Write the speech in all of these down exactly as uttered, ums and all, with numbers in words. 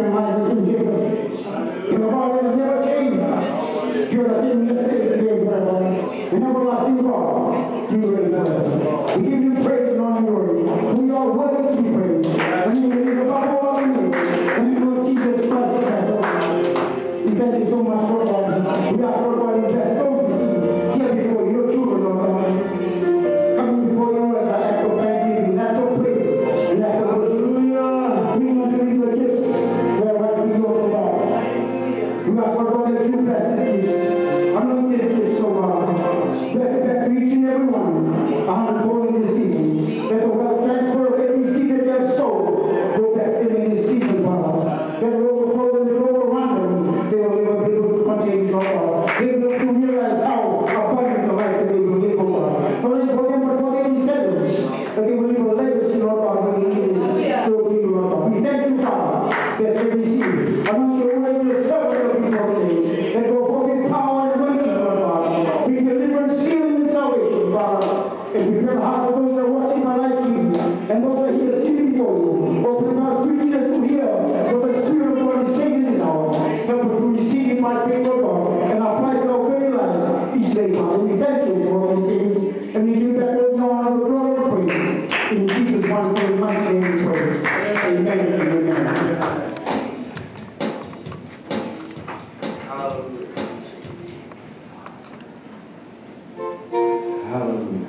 Isaac, and Jacob. You're the God that has never changed. You're the same yesterday, today, and forever. An everlasting God, you reign forever. We give you praise and honor and glory, for you are worthy to be praised. And you reign above all the earth. In the name of Jesus Christ of Nazareth. We thank you so much, Lord God. We ask, Lord God, you bless those we see here before your children, Lord God. Coming before you as an act of thanksgiving, an act of praise, an act of worship. Hallelujah. Bring unto you the gifts that are rightfully yours, O God. We ask, Lord God, that you bless these gifts, anoint these gifts, O God. Bless it back to each and every one, a hundredfold in this season. Let the wealth transfer of every seed that they have sown go back to them in this season, Father. That will overflow them, it will overrun them. They will never be able to contain it, Lord God. They will to realize how abundant the life that they will live, O God. Not only for them, but for their descendants, that they will leave a legacy, Lord God, when they leave this world to you, Lord God. We thank you, Father. Bless every seed. Anoint your word and your servant, Lord, before today. Let go forth in power and anointing, Lord God. Bring deliverance, healing, and salvation, Father. And prepare the hearts of those that are watching by live stream and those that are here sitting before you. Open our spiritual ears to hear what the Spirit of God is saying in this hour. Help us to receive it by faith, Lord God, and apply it to our very lives each day, Father. We thank you for all these things, and we give you back all the honor, the glory, and the praise. In Jesus' wonderful and mighty name we pray. Amen and amen. Hallelujah. Hallelujah. Hallelujah.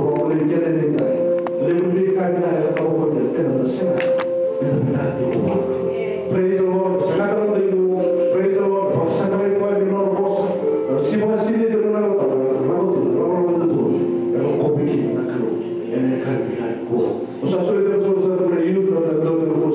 Kalou, vakavulici keda edaidai. Levu ni veika vinaka e cakava o koya, eda na sega. Eda vinaka tiko vua. Praise the Lord. Sega tale na igu. Praise the Lord. Vakasaqarai koya ena nona vosa. Eda sega ni vakasinaita na nona vosa. Eda lako tu, eda lako tu. Eda rokovi kina na Kalou. Ena ka vinaka nikua. Au sa solia tale, solia tale vei ira na, na, na, na,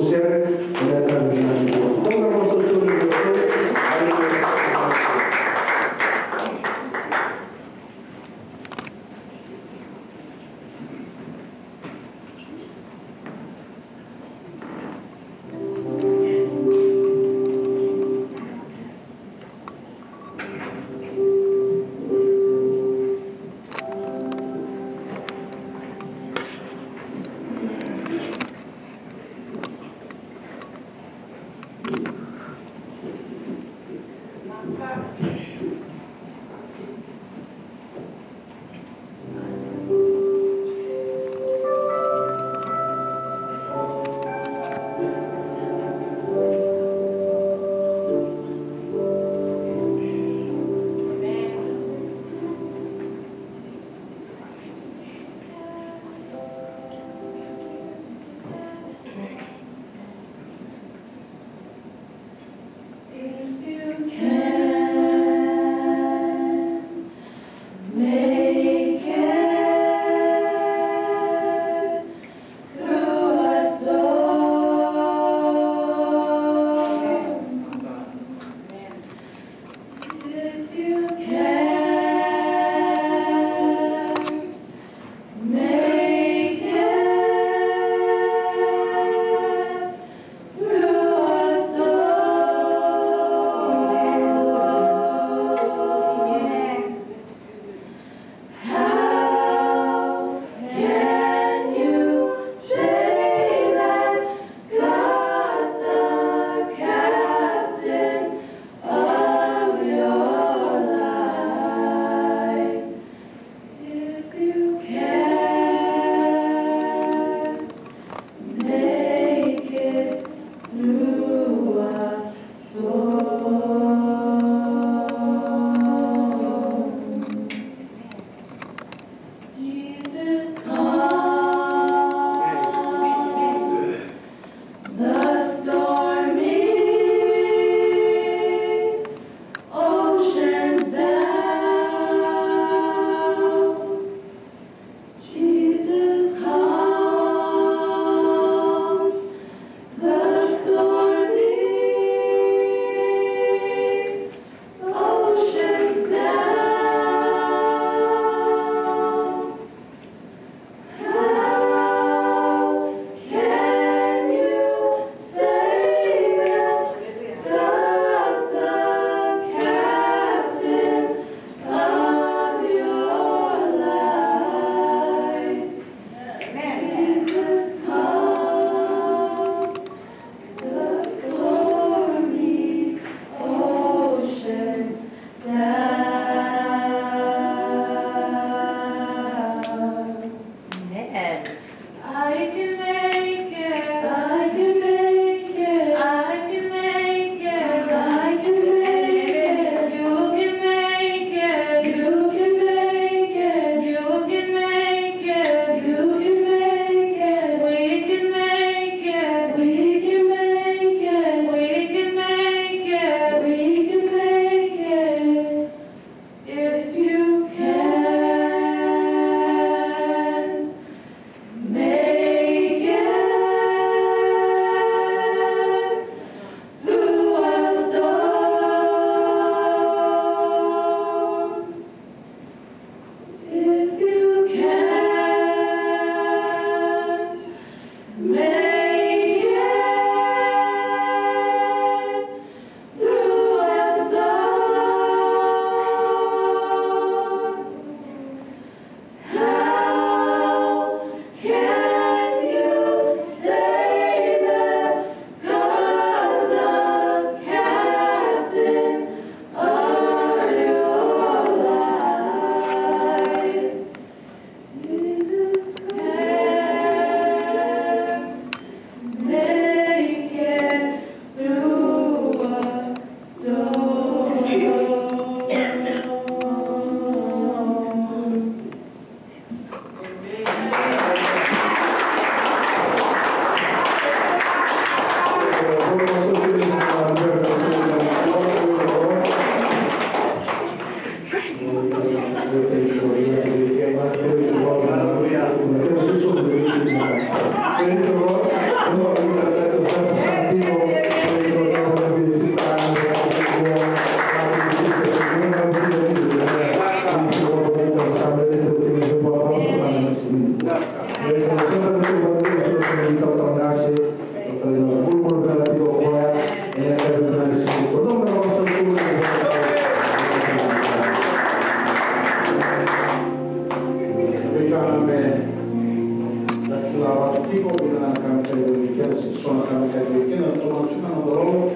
Kei na toma tiko na noda lolo,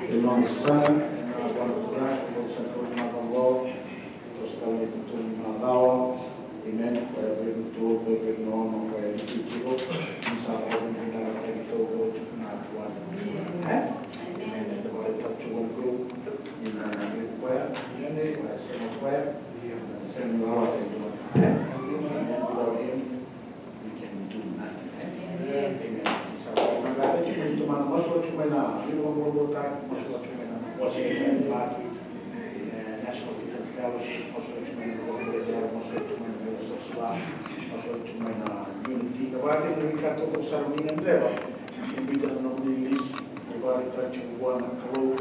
e nona sala, e na vana tura, e nona sala, e na vana tura, e nona sala, e na vana tura. Amen. Koya e vei iratou, koya e vei iratou, koya e vei iratou, ni sa vakavinakataki iratou, iratou tiko na Turaga. E? Amen. Eda vakaitavi tiko vua na Kalou, ni na nodra koya, ni na koya, sega koya, sega ni rawata e dua na ka. E? Amen. Without him, we can do nothing. E? Amen. Sa vakavinakataki tiko, ni tomana, masu tiko mai na, ni vakabulabulataki, masu tiko mai na, masu tiko mai na, e, National Freedom Fellowship, masu tiko mai na, masu tiko mai na, masu tiko mai na, masu tiko mai na, masu tiko mai na, Unity. Na vakavinakataki tiko sara ni na dreva, ni biuta na nomuni list, ni vakaitavi tiko vua na Kalou.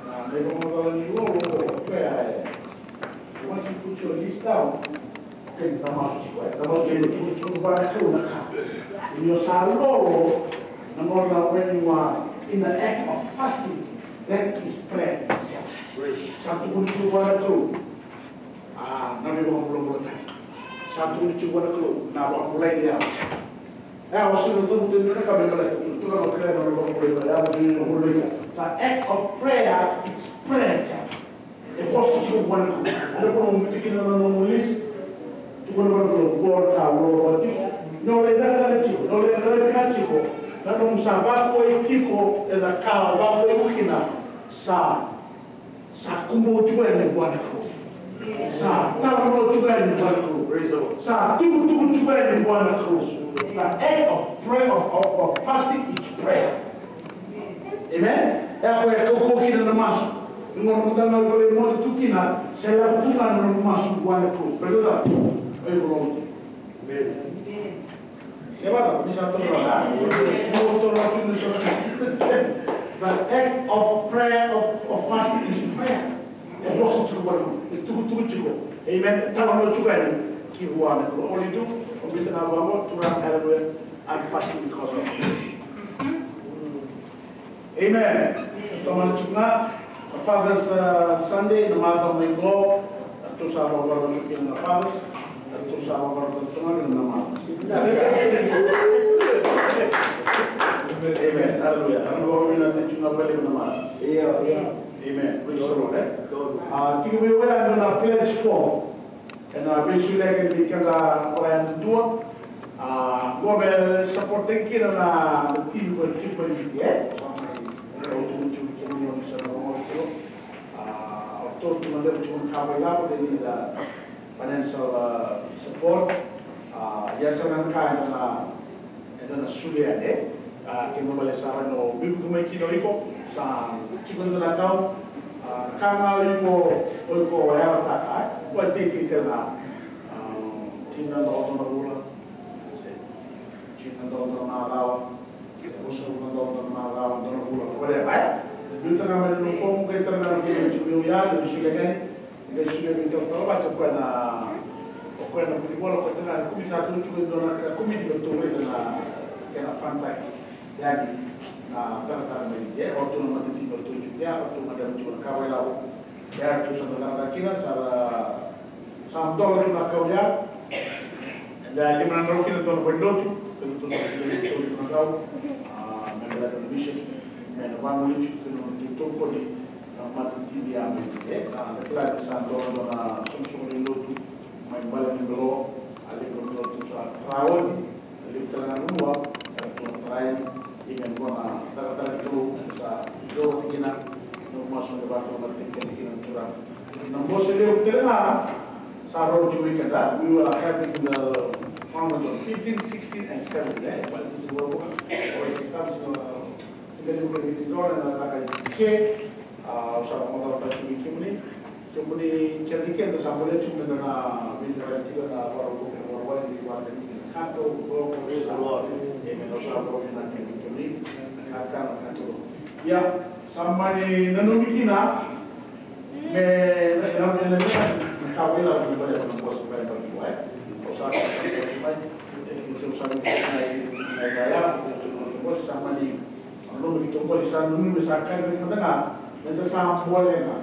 Na, na ivakavakacala ni lolo, o koya e, once you put your list down, then na masu tiko, e, na masu tiko, tiko vua na Kalou na ka. Ni o sa lolo, na nona, when you are in the act of fasting, that is prayer itself. Sa tukuni tiko vua na Kalou. A, na veivakabulabulataki. Sa tukuni tiko vua na Kalou na vakabulai ni yago. E, o sa na cavuta ni na ka me baleta Turaga, o kila na vakabulai ni yago, ni vakabulai ni yago. The act of prayer, it's prayer itself. E vosa tiko vua na Kalou. Eda kua na muti kina na nomu list. Tukuna vua na Kalou, qo na ka au lolo tiko. Ni o lai cakacaka tiko, ni o lai cakacaka tiko. Na nomu sa vakoi tiko, ena ka vakoi kina. Sa Sa kumbu tiko yani vua na Kalou. Sa talanoa tiko yani vua na Kalou. Praise the Lord. Sa tukutuku tiko yani vua na Kalou. The act of prayer, of, of, of fasting is prayer. Amen. E a koya e kaukauwa kina na masu. Ni gauna mada ga o lai moce tu kina, sa lako tu ga na nomu masu vua na Kalou. Praise the Lord. Praise the Lord. Amen. Amen. Se vata, ni sa toro, a? Ni o toro tu ni so. The act of prayer, of, of fasting is prayer. E vosa tiko vua na Kalou, e tukutuku tiko. Amen. E talanoa tiko yani ki vua na Kalou. All you do, o biuta na vaqo, Turaga, hallelujah, I'm fasting because of this. Amen. Tomana tiko ga, Father's, uh, Sunday, na macawa mai qo, ratou sa vakarau tiko kina na fathers, ratou sa vakarau tiko ga kina na mothers. Amen. Hallelujah. Au na vakavinavinaka tiko ga vakalevu na mothers. Io, io. Amen. Praise the Lord, eh? A, tiko vei au ya na pledge form. Ena veisolia kina vei keda koya yadudua. A, qo me support-taki kina na, na timi qo e tiko mai Viti, e? Sa mai, au tukuna tiko vei kemuni oni sa na rogoca tiko. A, o ratou tu na levu tiko na ka vakailavo, they need, a, financial, a, support. A, ia sa na ka eda na Eda na solia yani, e? A, kena ibalebale sa rawa ni o veivuke mai kina o iko, sa tiko e dua na account, a, ka ga o iko, o iko o yalataka, e? Ko e teitei tale ga, a, tini na dola, dua na vula, se tini na dola, dua na macawa, se ruasagavulu na dola, dua na macawa, dua na vula, whatever, e? Biuta ga mai na nomu fomu, qai tara ga na fomu, tiko vei au ya, na veisolia yani, Qai solia vei talatala vata o koya na, o koya na vunivola, o koya tale ga na komiti, sa tu tiko e dua na komiti me ratou raica na kena fund-taki yani na cakacaka mai Viti. O ratou na matatimi o ratou tiko ya, o ratou gadreva tiko na ka vakailavo. Ia ratou sa na cakacaka kina, sa, sa dola tu na kau ya. Eda lima na drau kina dua na valenilotu, kei ratou sa lima na drau kina na kau, a, me baleta na mission, me na vagolei tiko kina na nodratou tokoni. Na matatimi ya mai, e, sa da kila ni sa dua na, dua na soqosoqo ni lotu mai Bale ni Belo, a levu na lotu sa tara oti, a levu tale ga na vanua eratou na tara yani, ia me dua na cakacaka ni Kalou sa dua vata kina na masu me vakatau na tiko kina na turaga. Na bose levu tale ga sa rau tiko vei keda, we were having the conference on fifteen, sixteen and seventeen, e, but this is what we, always comes, uh, Tiko ni ko ni tiko na na ka i ke, a, au sa vakamacalataka tiko vei kemuni. Kemuni kece keda sa bolea tiko meda na veiqaravi tiko na vakarau, vakarau ni vakadeitaki na kato, ko, ko, praise the Lord. Amen. Au sa vakavinavinaka vei kemuni. Kakana, kato. Ia, sa mani nanumi kina me, me, me, me, me, me, ka vakailavo ni baleta na bose, baleta na bose, e. Au sa vakavinavinaka mai, au sa vakavinavinaka mai, au sa vakavinavinaka mai, au sa mani Au nanuma keitou qo ni sa nanumi, sa kaya vei keda ga meda sa bole ga.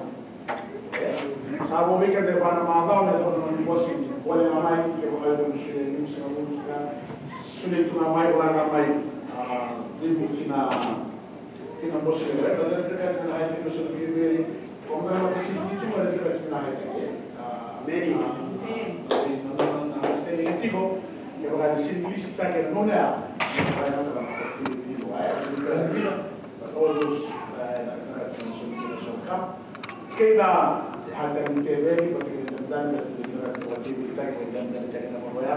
Sa vo vei keda e va na macawa me yacova na noda bose, bole ga mai, ke vaka e dua na solia e limasagavulu, sa solia tu ga mai, vola ga mai. A, Levu ki na, ki na bose levu, e, na levu levu ki na high school, na levu levu. Ko na levu sini ki tu, na levu levu ki na high school, e. A, meni. A, na, na, na understanding tiko, kevaka ni sini lisi taki na nona ya. Vai na, na, na, sini tiko, e, sini tiko, e, na, na, na, na, na, na, na, Kei na hata ni teveli, vata kei na dandanitaki, vata kei na dandanitaki, vata kei na dandanitaki na mavoya.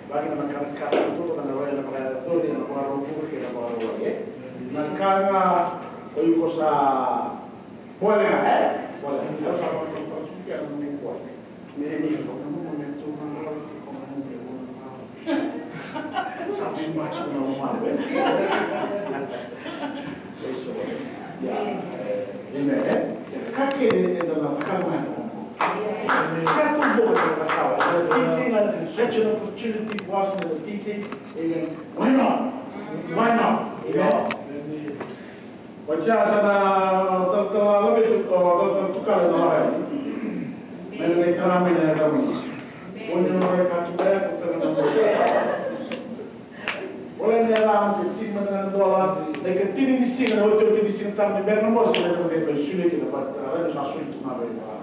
Vata kei na makanakana, toto na mavoya, na mavoya, dori, na mavoya, rogo, kei na mavoya, rogo, e. Na ka ga o iko sa bole ga, e? Bole ga. Iko sa bole ga, sa bole ga, sa bole ga. Praise the Lord. Yeah. Amen, e? Ka kece eda na cakava mai na oqo. Ka tu boka eda na cakava. Eda teitei ga, such an opportunity for us, eda teitei. Amen. Why not? Why not? Amen. Oti ya sa na talatala Laveti, o talatala Tukala na wai. Me na qai tara mai na yacamuni. Oti na wai ka tu ya, ko tara na wai. Ola ni yacamuni, tini na dola, na ikatini ni siga, na otioti ni siga tara ni bera na bose, na tara ni bera solia kina, but, a, sa soli tu ga mai vaka.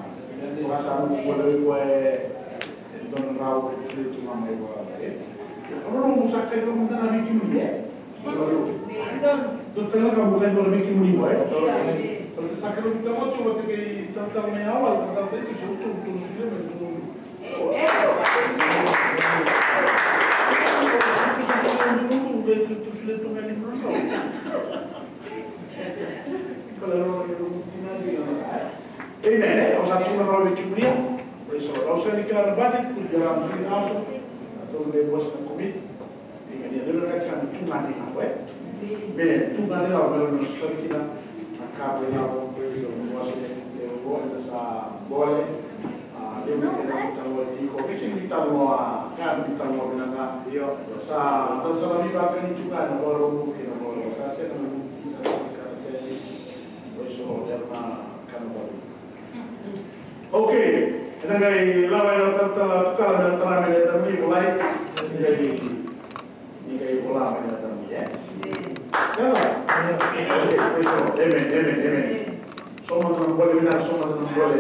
Vaka sa mu, vaka ko e, e dua na drau, soli tu ga mai vaka, e. Au nanuma sa kai vaka mada na vei kemuni, e. Dua tale na ka mo kai vaka vei kemuni qo, e? Baleta sa kerei au tale ga tiko vata kei talatala mai Hawaii, talatala i Tusi, au tu, tu na solia mai, tu na solia. Amen, e? Au sa tu na rau vei kemuni. Praise the Lord. Au sa ni kila na budget, could be around three thousand. Au tu na vei vosa na komiti. Amen. Ia, levu na ka e tiko na tu ga ni ga, e? Me tu ga ni ga, me na sotava kina na ka vei na, praise the Lord, e, o eda sa bole. A, levu na ka eda sa bole tiko. Vei kemuni tale ga, a, ka ni tale ga vinaka. Io. Sa, da sa na vivakani tu ga na bole, o kei na bole. Sa sega na, sa sega na ka na sega. Praise the Lord, e na ka na bole. Okay, ena qai lava ena talatala Tukala me na tara mai na yacamuni, volai. Ni qai, ni qai vola mai na yacamuni, e? Kala? Okay, praise the Lord. Amen, amen, amen. Soma na bole vinaka, soma na bole.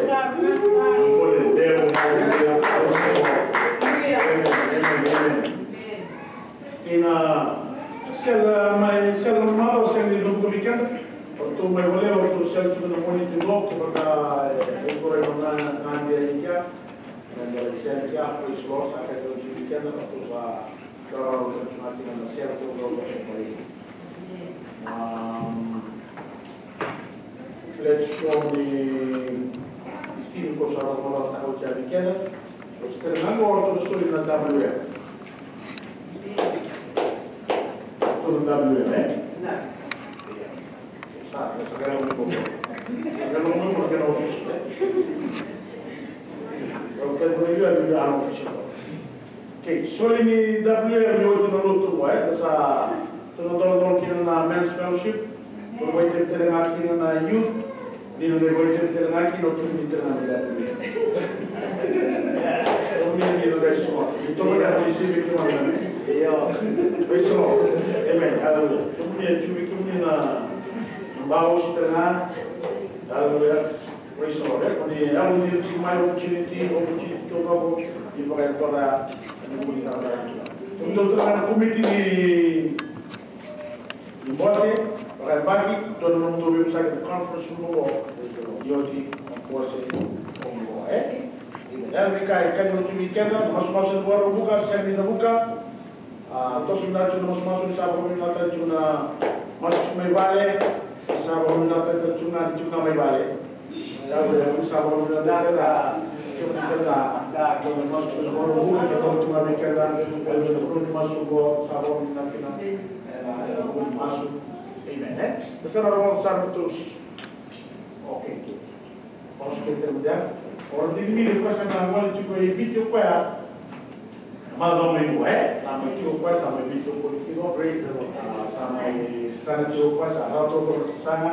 Bole levu, hallelujah, praise the Lord. Amen, amen, amen. Ina sela mai, sela mai, o sela ni dua vei keda. O tou mai vale, o tou sela tiko na moni tiko, kevaka, e, e kora na, na, na, na, na, na, na, sela tiko, praise the Lord, sa kai tou tiko vei keda, o tou sa, sa, sa, sa, na sela tou, tou, tou, tou, um, Let's go ni tini ko sa rogoca oti ya vei keda. Oti tale ga qo ratou na soli na W M. Ratou na W M, e? Sa, sa qai lako mai qo. Sa qai lako mai qo na kena official, e? Ratou na W M ni unofficial. Okay, soli ni W M ni oti na lotu qo, e, da sa tu na dola kina na men's fellowship, ko na vakaitavi tale ga kina na youth, ni na qai vakaitavi tale ga kina o kemuni tale ga na W M. Kemuni ni na qai sua. Ni toka ya ko ni sivi kemuni. Io. Praise the Lord. Amen. Hallelujah. Kemuni, kemuni na, na bausi tale ga. Hallelujah. Praise the Lord. E, ko ni yaco ni tiko mai opportunity, opportunity taucoko ni vakayacora na nomuni cakacaka. Dou tara na komiti ni, ni bose, vakayabaki, dou na nomudou veivosaki na conference room qo. Ni oti na bose qo, e. Ia, na veika e kani oti vei keda, masumasu e dua, rua, vuka, sega ni na vuka. A, toso vinaka tiko na masumasu, ni sa vakavinavinakataki tiko na masu tiko mai vale, ni sa vakavinavinakataki tiko ga ni tiko ga mai vale. Ia, ni sa vakavinavinakataki tiko ga, tiko ga, tiko ga masu tiko ga mai vale, tiko ga tiko ga mai keda, tiko ga tiko ga masu qo, sa vakavinavinakataki na, e, na, e, na masu. Amen, e? Sa na rogoca sara na tou. Okay. Pausa kei tale mada. O ira na timi ni koya sa na gole tiko e Viti o koya. Macawa mai qo, e? Sa mai tiko o koya, sa mai Viti o koya tiko. Praise the Lord. A, sa mai sasaga tiko o koya, sa rauta o koya na sasaga.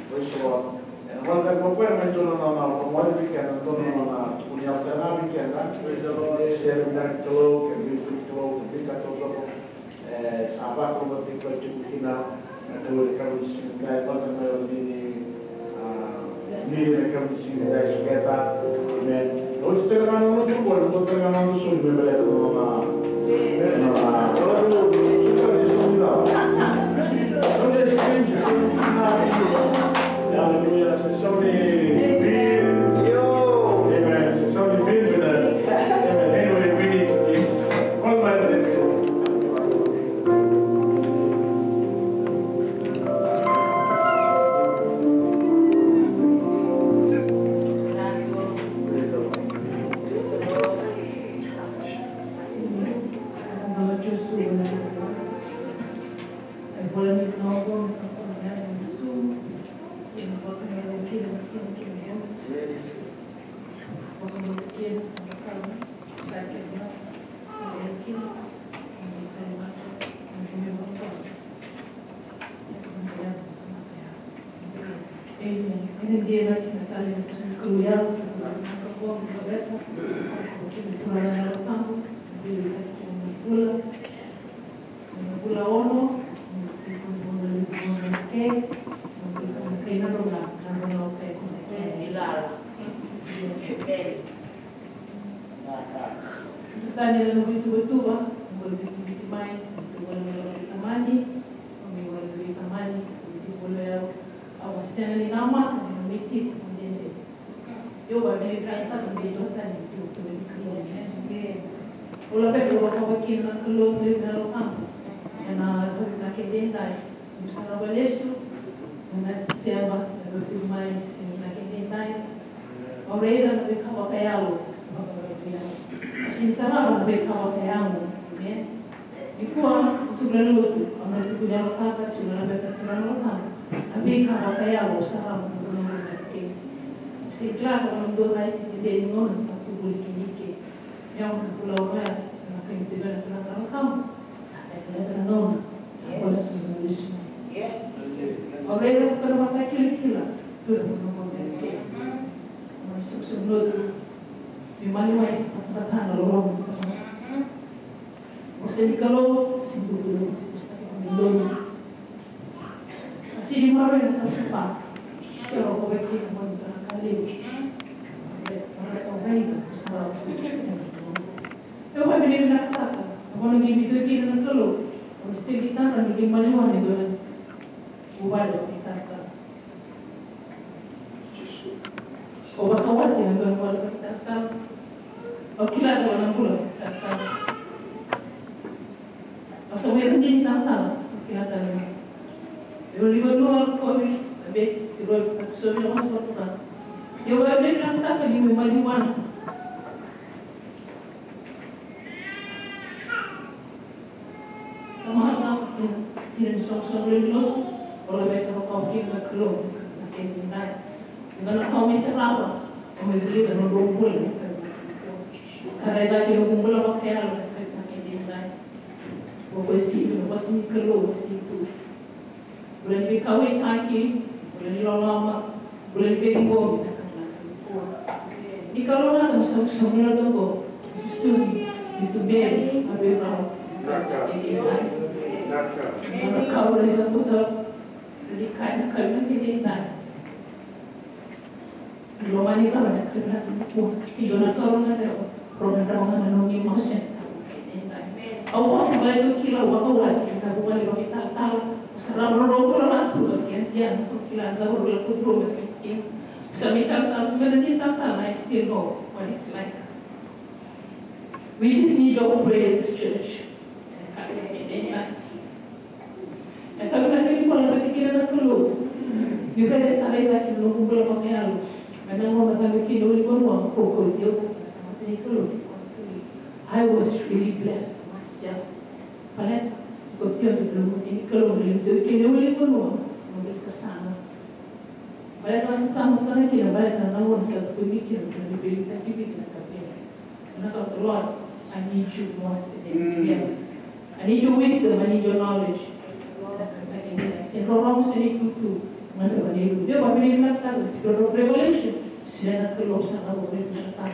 Praise the Lord. Ena gole tale o koya, mai dua na nona, nona rogoci vei keda, dua na nona tukuni yalo tale ga vei keda. Praise the Lord. Sere vinaka ni Kalou, kei na veivuke ni Kalou, kei na veika taucoko. E, sa vakalougatataki koya tiko kina. Tou na yakavi ni siga nikua, e vata na yakavi ni, ah, ni na yakavi ni siga nikua, e suketa. Amen. Oti tale ga na noda bula, oti tale ga na noda sulu me baleta na nona. Amen. Hallelujah. Hallelujah. Se sau ni vin. Amen. Se sau ni vin, amen. Anyway, we need to keep. Call my name. Amen. Ena dina kina tale na kusa ni Kalou yau, na kakua ni koveta, kina Turaga na Yalo Tabu, na vili kina na bula, na bula ono, na vili kina na bula ke, na vili kina na bula ke, na vili kina na bula ke. Amen. Tani na noqu ituvatuva, noqu ituvatuva mai, noqu ituvatuva mai, tamani, noqu ituvatuva tamani, noqu ituvatuva au, au a sega ni namaka ni na mai tiko ko dede. Io, au via vakayagataka na ituvatuva ni ituvatuva ni Kalou. Au laveta vakavakina na Kalou ni na lokamu. Ena ituvatuva kei dede. Au sa lako lesu, na Tiseba, na lotu mai, sega na kena idai. Au raica na veika vakayalo, vakavakavia. Au sega ni sarava na veika vakayalo, amen. Nikua, au sa bula na lotu, au na tukuna yalo kaka, sega na veika turaga kaka. Na veika vakayalo, au sarava na bula na lotu kei. Au sega ni kila na dua na isi kei dei ni gona, sa tu voli kei ni kei. Ia au na bula au raica, na kai ni tevela turaga na lokamu. Sa lekaleka na gauna, sa koya na gauna lesu mai. Yes. Au raica na vakatakilakila, tu na gauna lesu mai. Au na soqosoqo lotu, me mani mai sa patapata na loloma. Au sega ni Kalou, sega ni Kalou, au sega ni Kalou. Sa sega ni maroroi na savasava. Ia au rokova kina na mani ka levu. Au raica, au raica, au sa raica. Au vakavinavinakataka na vanua qai biuta kina na Kalou. Au sega ni tara ni qai maliwa na dua na vuvale au qai taratara. Au vakawati na dua na vuvale au qai taratara. Au kila na dua na bula au qai taratara. Au sa via dini talatala, au kila tale ga. Au livanua, kovi, a beti, tiroi, takusovi, au sa vakawati. Au vakavinavinakataka ni qai maliwa na Tamata, kina, kina ni soqosoqo levu ni lotu, au laveta vakau kina na Kalou, na kena idai. Ni na kau mai sarava, au mai vulica na nodrau bula, na Kalou. Ka raica kina noqu bula vakayalo, na kena idai. Au koya sega, na vosa ni Kalou, au sega tu. Bula ni veikauwaitaki, bula ni loloma, bula ni veiciqomi, na ka na nikua. Ni Kalou na ka, sa, sa bula toka, susugi, ni tuberi, a veirau, na ka na nikua. Na ka bula ni ka puta, ni ka na ka na kena idai. Lomani rawa na Kalou na Turaga. Ni dua na Kalou na Kalou. Rogoca rawa ga na nomu emotion. Au vosa vei iko kila au vakawati na vuvale vakaitalatala. Au sarava na nodrau bula na Turaga, kei na Turaga, au kila na nodrau bula na Turaga, kei na Turaga. Au sa mai talatala, au sa mai na talatala, I still know what it's like. We just need your prayers, church. E ka vinaka ni ko laveti kina na Kalou. Ni raica, raica kina nomu bula vakayalo. Me na gauna cabe kina ulunivanua, ko, ko Tio, na tamata ni Kalou. I was really blessed myself. Baleta ko Tio na Kalou, ni Kalou na Tio kina ulunivanua, mo bula sasaga. Baleta na sasaga sara kina, baleta na gauna sa tukuni kina, na veiliutaki vei kina ka vei. Na ka, Lord, I need you more than anything else. I need your wisdom, I need your knowledge. Se rorogo, se ni tutu, na ka vei ni, vei ni, na ka, spirit of revelation, se na ka, Lord, sa na vei ni na ka.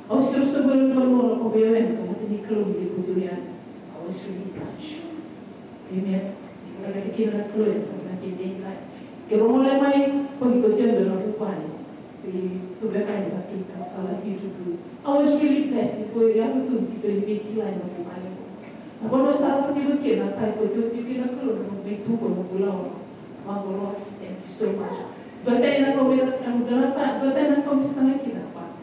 Au siro sa vei ni, Lord, ko vei ni, ko vei ni Kalou ni kutu ya. I was really touched. Amen. Ka vei kina na Kalou, Kedaidai. Ke ro gole mai, ko ni ko tendo na vuvale. Vei tu veka ni vakaitalatala ki tutu. I was really blessed ni ko iri atu tu ki tu ni vei kila na vuvale. Na vanua sa tu ni ko kina kai ko tu ki na Kalou na vei tu ko na vula o. Vangolo, thank you so much. Dua tani na kau me na kau dua tani na kau me sala kina pa.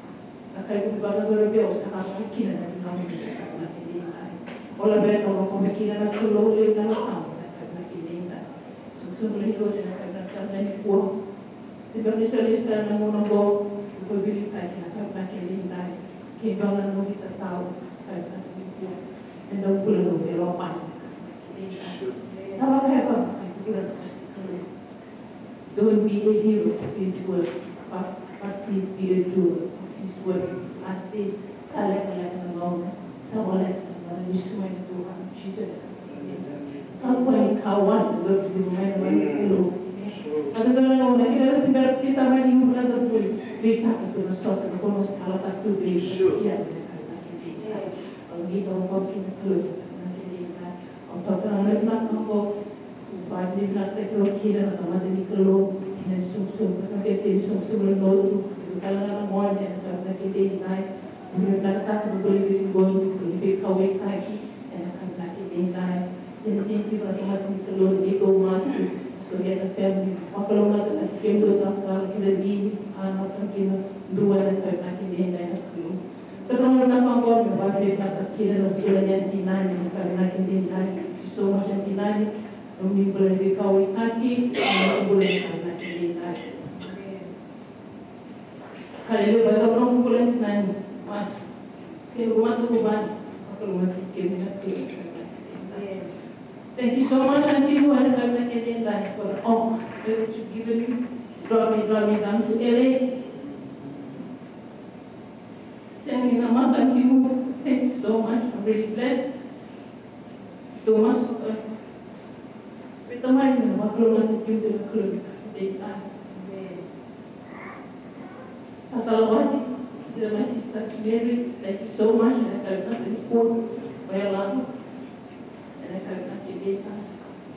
Na kai ko vaka dua vei au sa ka kina na kau me na kau me kina na. Ola vei au ko me kina na Kalou le na kau me na kau me kina na. So so le ko na kau na kau na ni ko. Sibera ni soli sibera na mona qo, ko vilitaki na kau na kau na. Kei dua na noqu itatau, kau na kau na ko. Eda bula no velo pa. Na vaka e vaka, kau na kau. Don't be a hearer of his word, but, but please be a doer of his word. Sa lekaleka na gauna, sa voleka na gauna ni sumai na Turaga, Jisu. Kakua ni kawa na dodonu mai na Kalou. A dodonu na gauna ni kila sa bera ki sa mai ni ura na dodonu. Veitaka tu na sota na kono sa kala ta tu vei ia. Au ni tau kau ki na Kalou na kele ina. Au tau tana na vinaka na kau. Vakavinakataki au kina na tamata ni Kalou, kina ni soqosoqo, na kete ni soqosoqo na lotu, na kala na gone, na kala na kete ni nai, na vinakataka na bula ni qoni, na veikauwaitaki, na kala na kete ni nai. Ia ni sega ni tamata ni Kalou, ni tou masu, so ia na family, vakalougatataki kemudou na kala kina ni, a na kala kina dua na kala na kete ni nai na Kalou. Tokona na maqo me vakavinakataki kina na bula ni Aunty Nani, na kala na kete ni nai, so much Aunty Nani. Nomuni bula ni veikauwaitaki, nomuni bula ni kau na kele i dai. Ka lelevu vata nomu bula ni nani, masu. Kei na vata ko vani, vata ko vani, kei na kele. Thank you so much, Auntie Lou, and kau na kele i dai, for the offer that you given me to draw me, draw me down to L A. Sending a mata, Auntie Lou. Thank you so much. I'm really blessed. Thomas, uh, with the mind of Lord, give them a clue. They are. Tatalawati, my sister Mary, thank you so much. And I felt nothing good for your love. And I felt nothing later.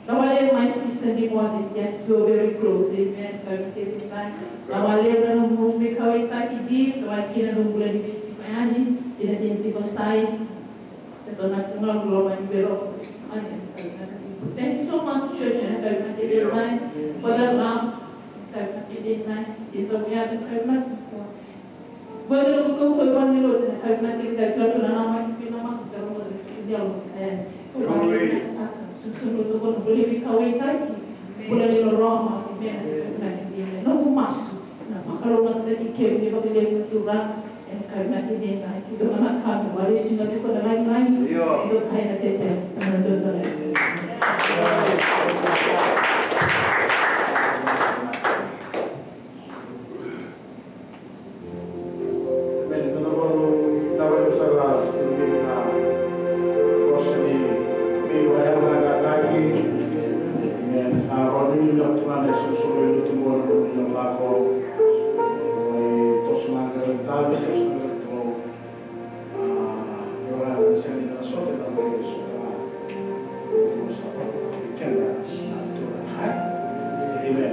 Nawale, my sister Nicole, yes, we are very close. Amen. Nawale na nomu veikauwaitaki, nawale kina na nomu bula ni veisiga yani, ena sega ni tiko side. Thank you so much, church, and I thank you for the love. Thank you for the love. Bula ni lotu, na kau na kei kau tu na nama ki pina ma, ka rau na kei ni au, e, ko na kei na taka, so, so, so, ko na bula ni kauwaitaki, bula ni loloma, amen, na kei ni, na ko masu, na vakalougatataki kemuni vakalevu na Turaga, e, kau na kei ni, na kei na kau, na vale sina tu ko na lai mai, io, do kai na tete, na do na lai. Amen. Ena vanua na wai sara, ena vosa ni veivakayaloqaqataki. Amen. A vanua ni na tugana e sulusulu i lutu qo na vanua ni na vako. Oi, toso na qara tavi, toso na qara tau. Amen. Amen.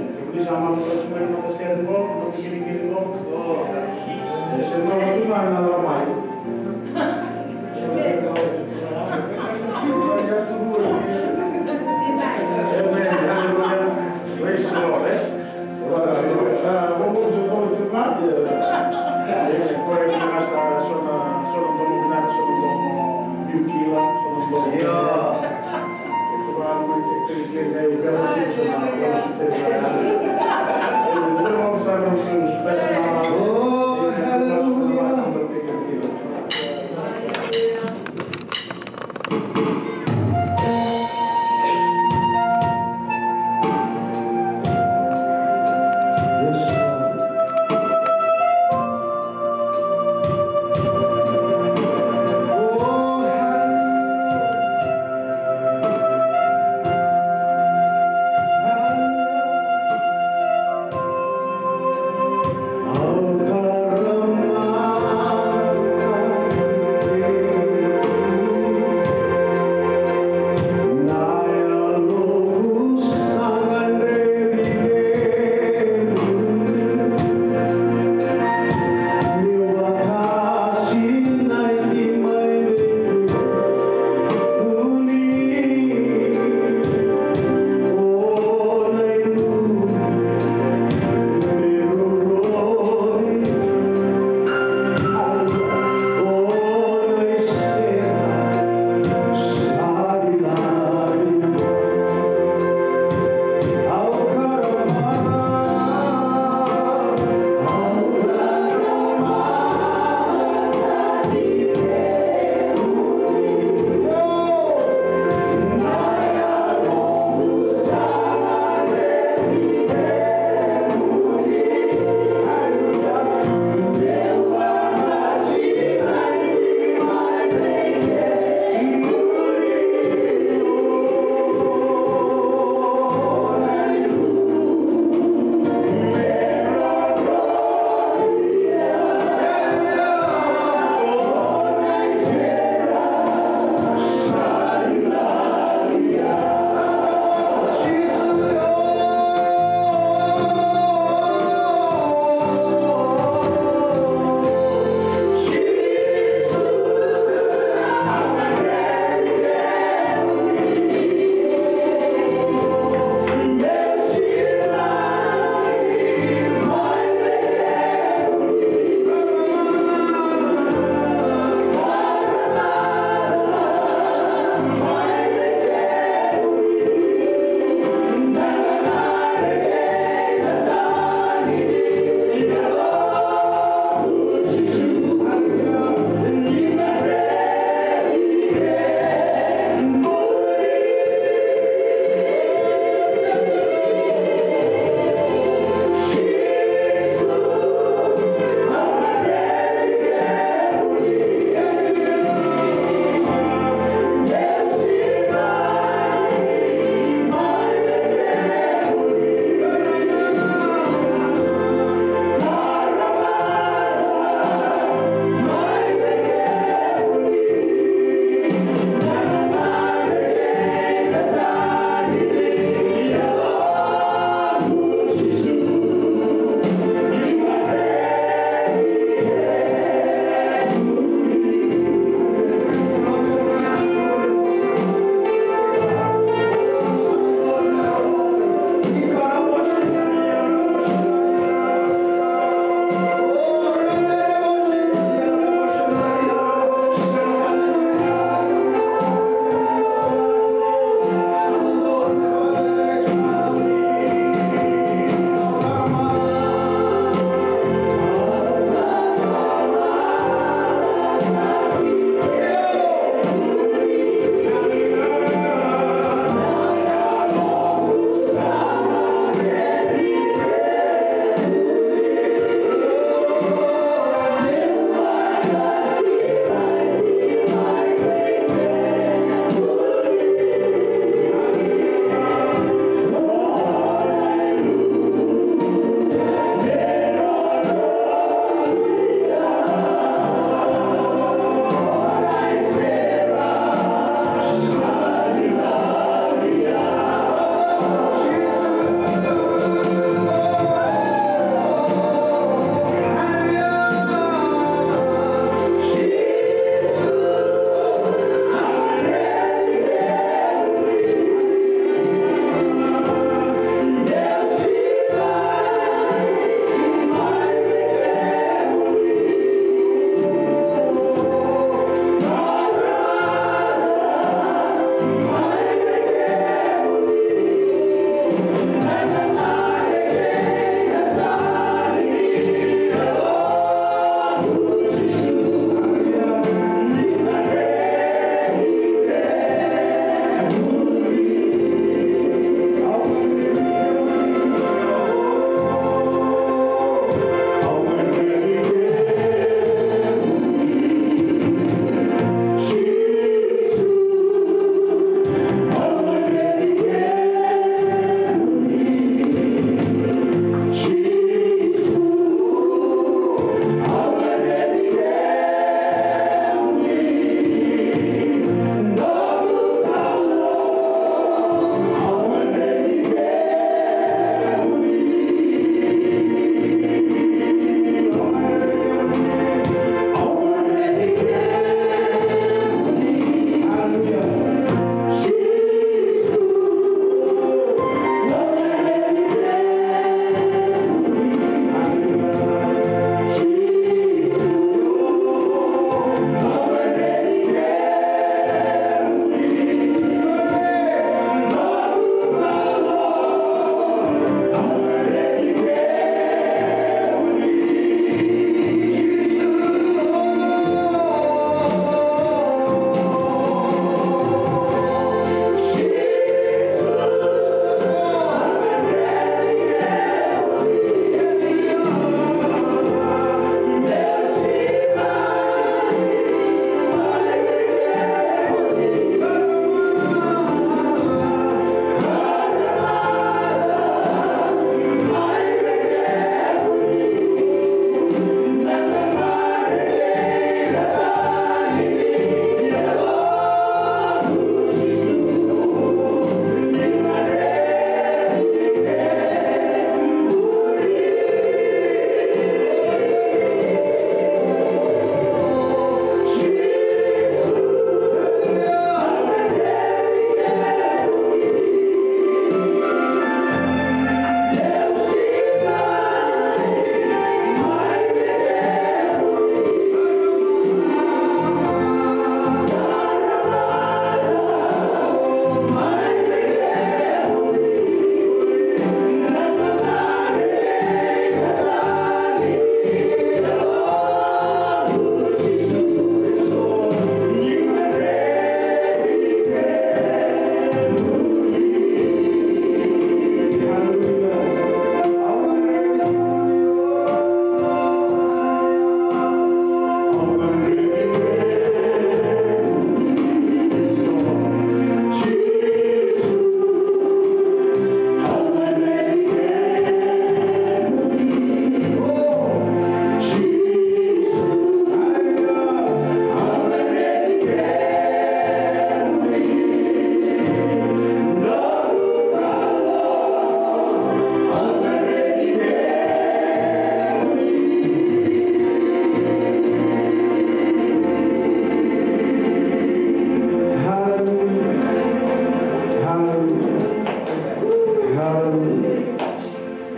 Hallelujah. Praise the Lord, eh? Oh, hallelujah.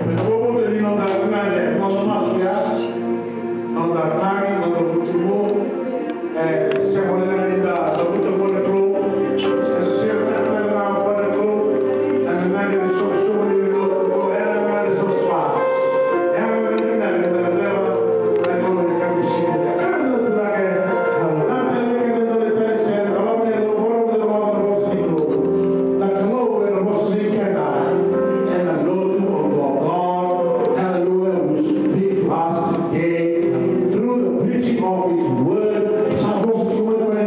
Ena vuku ni noda gade, noda masu ya, noda tagi, noda vutugu, e sega walega ni da cavuta vua na Kalou, e sega tale ga vua na Kalou na gade ni soqosoqo ni lotu, ena gade savasava. Ena gade ni gade ni gade ni gade ni gade ni gade ni gade. Na Kalou ena vosa vei keda ena lotu oqo. God, hallelujah, will speak to us today through the preaching of His word. Sa vosa tiko mai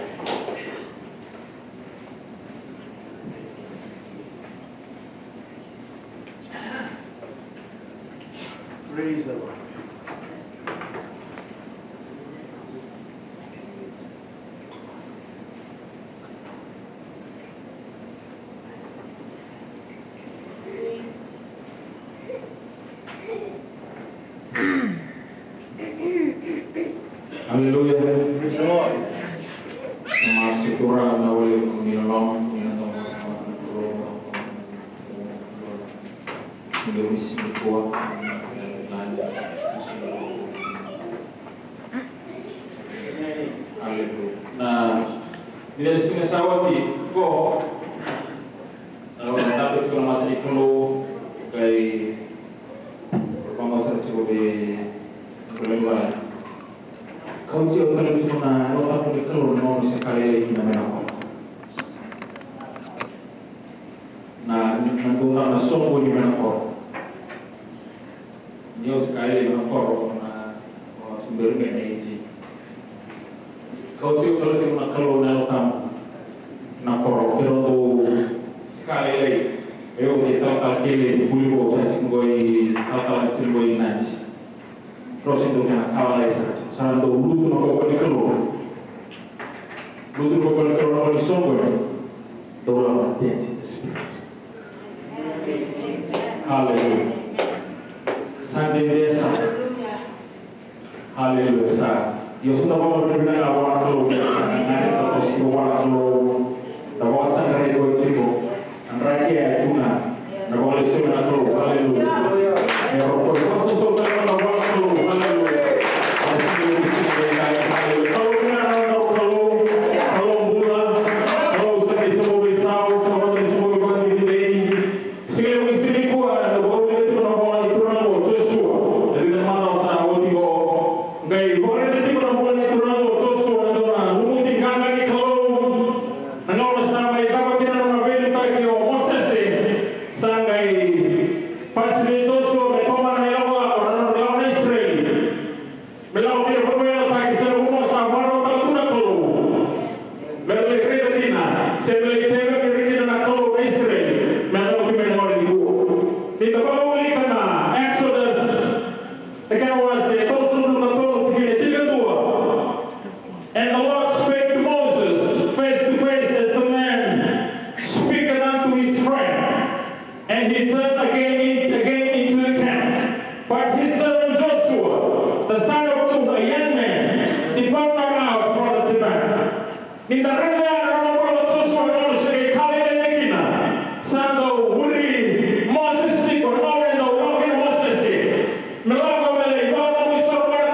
Praise the Lord. Hallelujah. Praise the Lord. Mas kurang na wale ko ni long ni long. Sehingga bisa berkuat. Haleluya. Na, ni da siga sa oti ko, na, na topic ko na mata ni Kalou, kai, vamos a tiko be, ko le ba. Kau tiko tale tiko na, no tapu ni Kalou, no, no se kale, ina mena ko. Na, na, na, na, na, so ko ni mena ko. Ni o se ka e na koro na, o tuberi me na iti. Kau tiko kala tiko na Kalou na Yalo Tabu na koro, pero dou se ka lailai. E o ke talatala kele buli ko sa tiko qo i talatala tiko qo i Nadi. Rose dou kena ka lailai sa tiko. Sa dou lutu na koko ni Kalou. Lutu na koko ni Kalou na koni soqo. Dou lava na tete. Hallelujah. Sunday desa. Hallelujah. Sa. Io sa tava na vinaka vua na Kalou. Sa na ka tosi vua na Kalou. Tava sa na iko tiko. Andrake ai kuna. Na vale sio na Kalou. Hallelujah. Io ko ko so so na vale Kalou. Hallelujah. Hallelujah. Kalou na Kalou. Kalou bula. Kalou sa ni sa mo sa sa mo sa mo. Siga levu ni siga nikua, na vakavinavinaka tiko na vola ni turaga o Joshua. Na vica na macawa sa oti qo. Qai vakavinavinaka tiko na vola ni turaga o Joshua, na dua na lumuti qaqa ni Kalou. Na gauna sa mai cava kina na nona veiliutaki o Mosese. Sa qai pasi vei Joshua me tomana na ilakolako, na nona lako na Isireli. Me lako kina vakayagataki se na vanua sa vakarautaka tu na Kalou. Me ra lai raica kina, se me lai teveli kina na Kalou na Isireli. Me lako tu me na gole ni kua. Ni da vakaulika na Exodus, na kena wase tolusagavulu ka tolu, tikina e tinikadua. And the Lord spake to Moses face to face as the man speaketh unto his friend. And he turned again, in, again into the camp. But his servant Joshua, the son of Nun, a young man, departed not out from the tent. Ni da raica na nona bula o Joshua, na nona se qai kalailai kina. Sa dau muri Mosese tiko, na gauna e dau lako kina o Mosese. Me lako me lai vakacabori sara mai na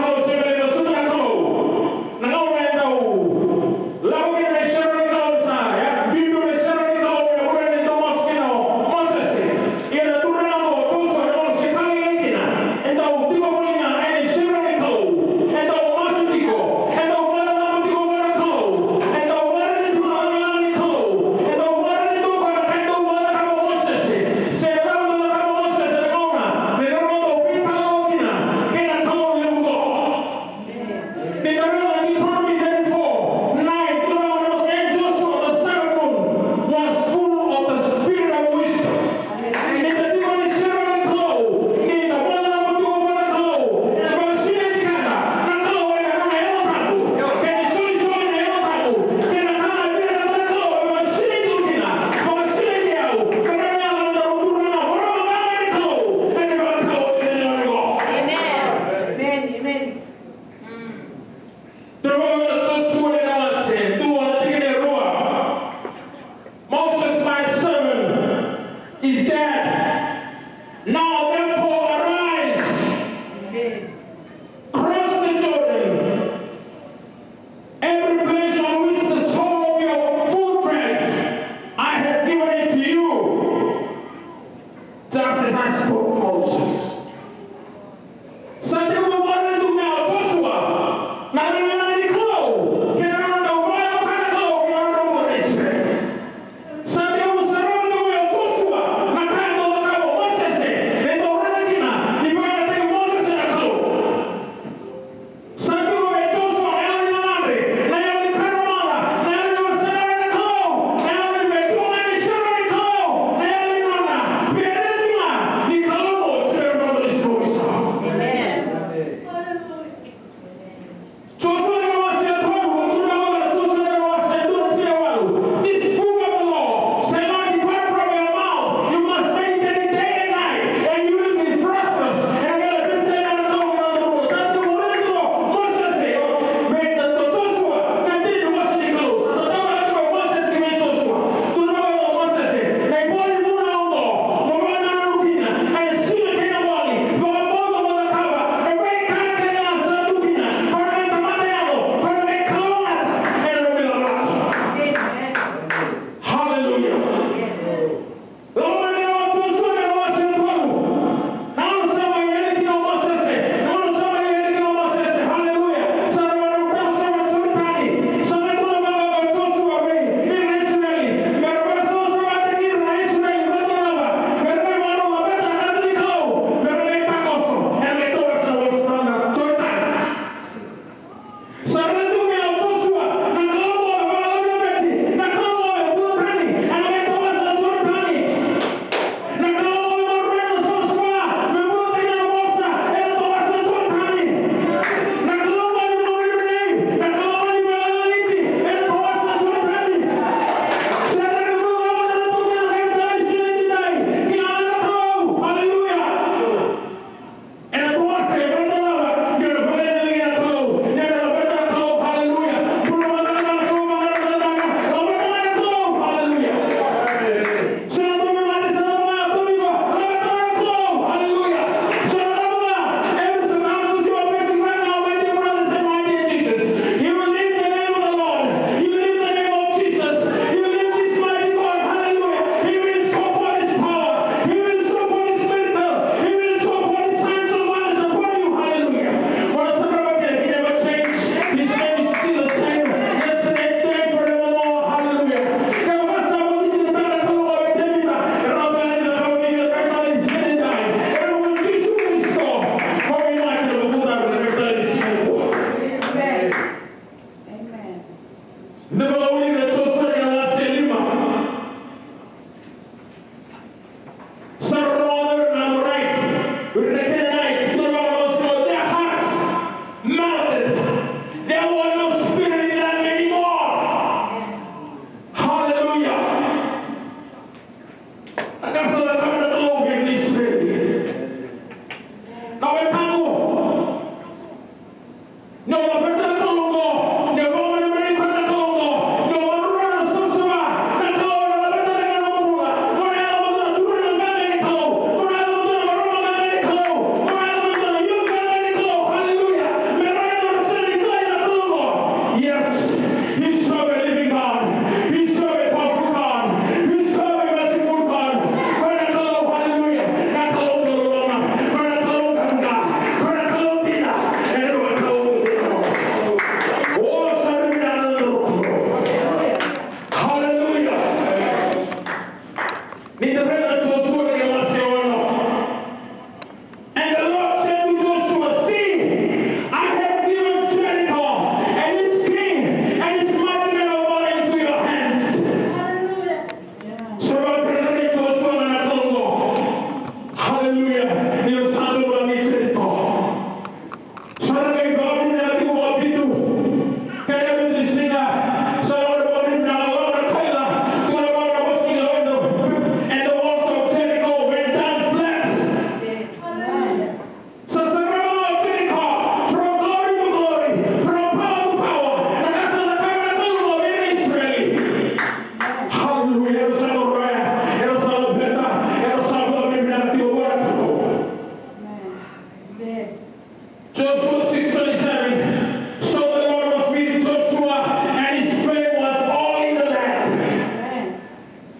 Joshua six twenty-seven. So the Lord was with Joshua, and his fame was all in the land.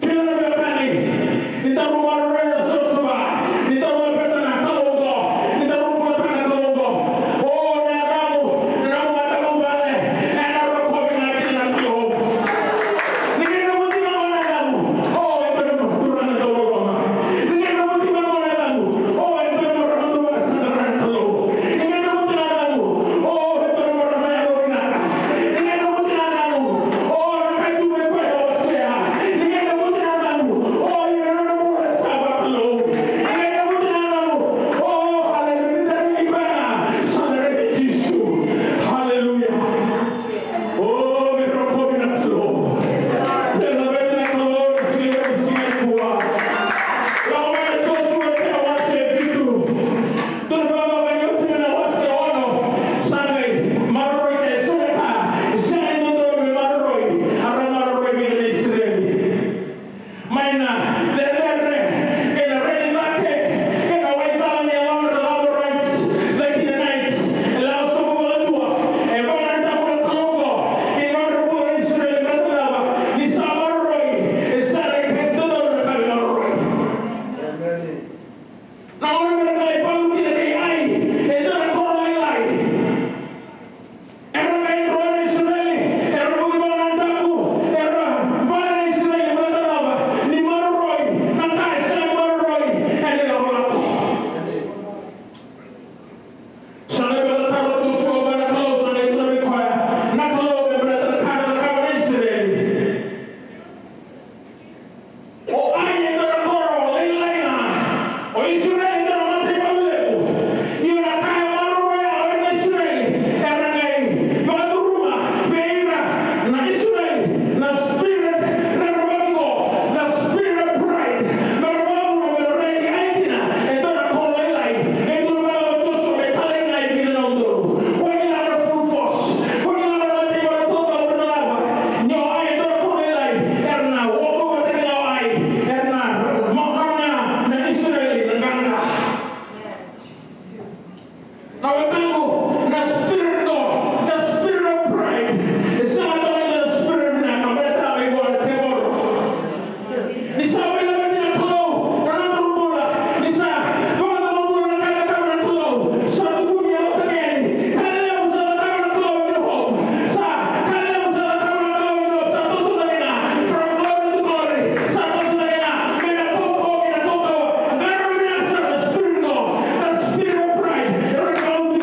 Kila na veiwekani, ni daru maroroya na Joshua, ni daru veiwekani na Kalou qo, ni daru veiwekani na Kalou qo. O, na yacamu, na nomu mataqali vale, ena rokovi ga kina na Kalou. Ni qai nomu tiko na yacamu, o, e dua na turaga dau loloma. Ni qai nomu tiko na yacamu, o, e dua na turaga dau vakasaqara na Kalou. Ni qai nomu tiko na yacamu, o, e dua na marama yalovinaka. Ni qai nomu tiko na yacamu, o, na kai tu mai koya e wasea. Ni qai nomu tiko na yacamu, o, ira na nona bula sa vakalou. Ni qai nomu tiko na yacamu, o, haleluya, ni da raici koya ga, sa da raici Jisu. Haleluya. O, me rokovi na Kalou. Me laveti na Kalou ena siga, ena siga nikua. Lako mai na Josua na wase e vitu. Tukuna vaka mai na iotioti na wase e ono. Sa qai maroroi, e sega ni ka, e sega ni dodonu me maroroi. A ra maroroi vei ira na Isireli. Mai na cecere kei na raici cake kei na waicala ni yalodra na Amorites, the Canaanites, e lako sobu vakadua. E vakanananu na Kalou qo kei na nodra bula na Isireli, baleta na cava? Ni sa maroroi, e sega ni ka dodonu me maroroi. Na gauna era qai valuti na kai Ai, e dua na koro lailai. Era qai dro na Isireli, era vuki vaka na daku, era vale na Isireli, baleta na cava? Ni maroroi na ka e sega ni maroroi ena ilakolako. Sa qai vakataro Josua vua na Kalou, sa qai tukuna vei koya na Kalou me baleta na ka e cakava na Isireli. O Ai e dua na koro lailai ga. O Isireli e dua na mataivalu levu. Ia na ka e maroroya o ira na Isireli, era qai vakacuruma vei ira na Isireli na spirit rerevaki qo, the spirit of pride. Me ra vakavuna me ra raici Ai kina e dua na koro lailai. E dua na ka o Josua me talai ga i kina na udolu. Kua ni lako na full force. Kua ni lako na mataivalu taucoko, na cava? Ni o Ai e dua na koro lailai, era na walk over vata kina o Ai, era na makauna na Isireli na qaqa. Na wekaqu, na spirit qo, the spirit of pride, e sega ni dua na spirit vinaka, baleta mai vua na tevoro. Ni sa veilaveti na Kalou na nodaru bula, ni sa vakacabora na ka e cakava na Kalou, sa tukuni e lako yani. Ka levu sa cakava na Kalou ena Hope. Sa ka levu sa cakava na Kalou ena Hope. Sa toso cake ga from glory to glory. Sa toso cake ga mai na kaukauwa ki na kaukauwa. Qarauna sara na spirit qo, the spirit of pride. E rawa ni kauti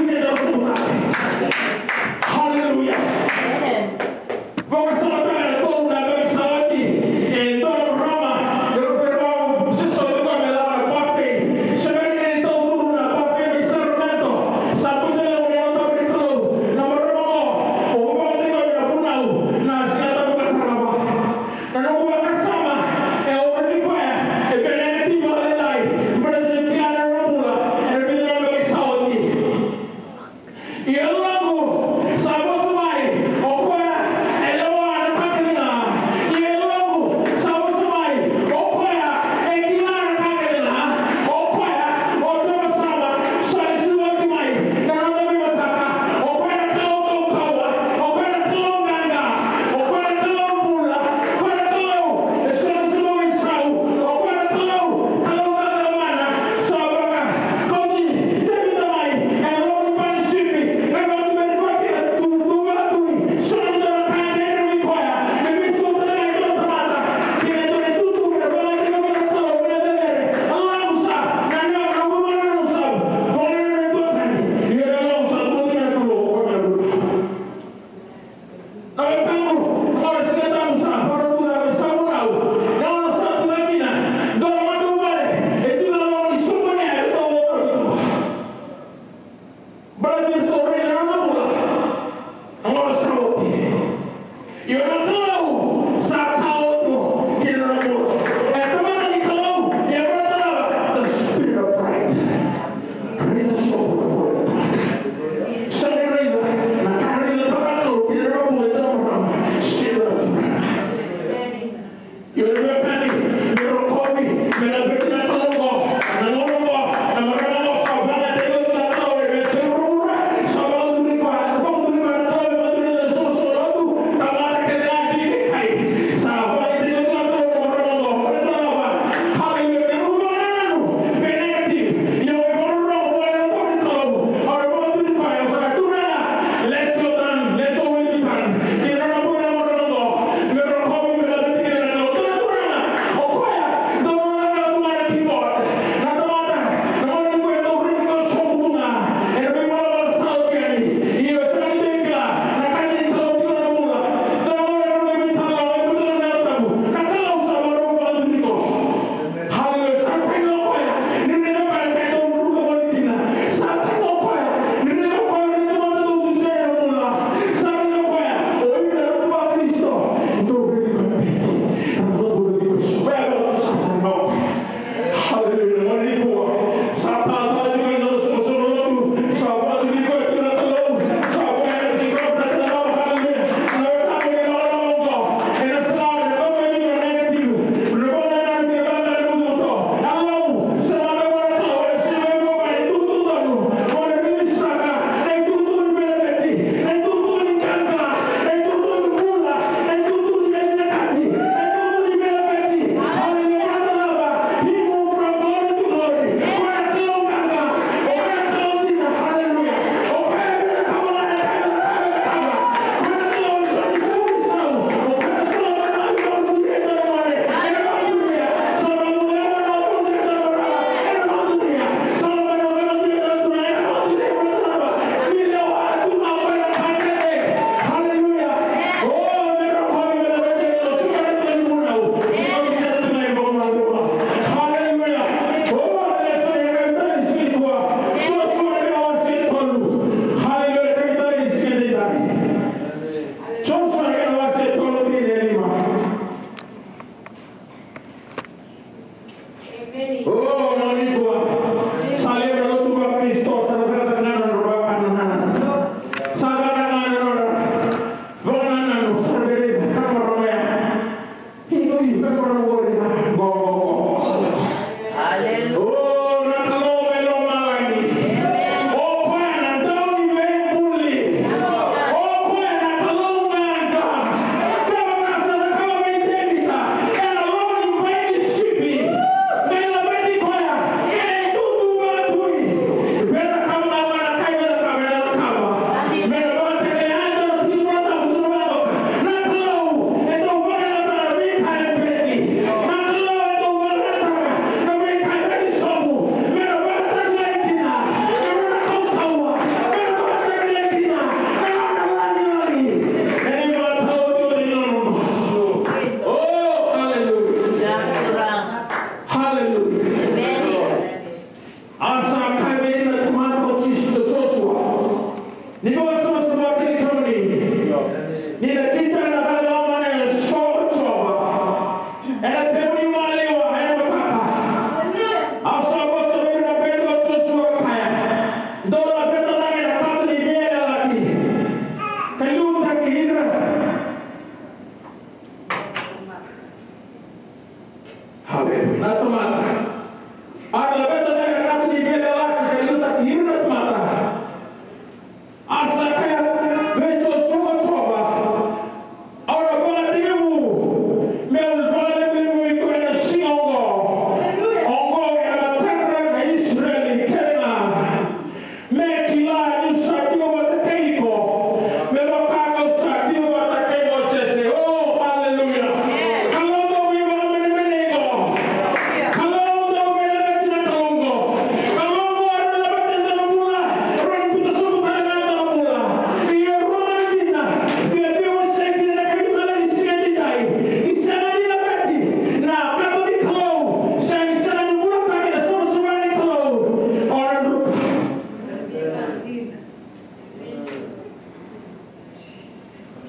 Moses, Joshua. Ni vakasavasavataki kemuni. Ni na kitaka na ka e lomana e so ko Jiova. Ena temuni maliwa ena mataka. A sa vosa vei ira na bete ko Joshua ka kaya, dou laveta cake na kato ni veiyalayalati ka liutaki ira. Haleluya. Na tamata. A laveta cake na kato ni veiyalayalati ka liutaki ira na tamata. A sa kaya vei Joshua ko Jiova, au na vakatekivu meu vakalevulevu iko ena siga oqo. Oqo ena mataka na Isireli kece ga. Me kila niu sa tiko vata kei iko, me vaka kau sa tiko vata kei Mosese. Oh, haleluya. Kalou dau veivakamenemenei iko. Kalou dau veilaveti na Kalou oqo. Kalou oqo e rawa ni laveti e dua na bula, rawa ni biuta sobu tale ga e dua na bula. Ia e rawa ni dina, ia e veiwasei kina na kena italai ni siga edaidai. Ni sega ni laveti na kato ni Kalou, sega ni sega ni bulataki na savasava ni Kalou. O na druka.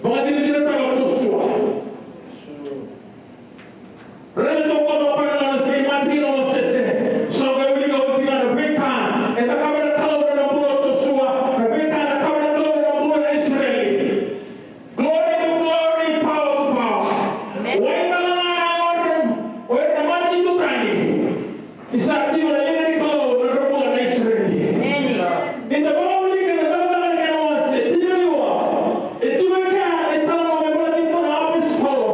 Vakadinadinataka o Josua. Raica toka na Kalou na siga i Mosese. Sa qai wilika oti ga na veika e cakava na Kalou ena bula o Josua, na veika e cakava na Kalou ena bula na Isireli. Glory to glory, power to power. Amen. O ira na, o ira na matanitu tani. Ni sa tiko na liga ni Kalou ena nodra bula na Isireli. Amen. Ni da vakaulika na Cakacaka na kena wase tinikaciwa. E tu e kea na italanoa me baleti ira na apositolo.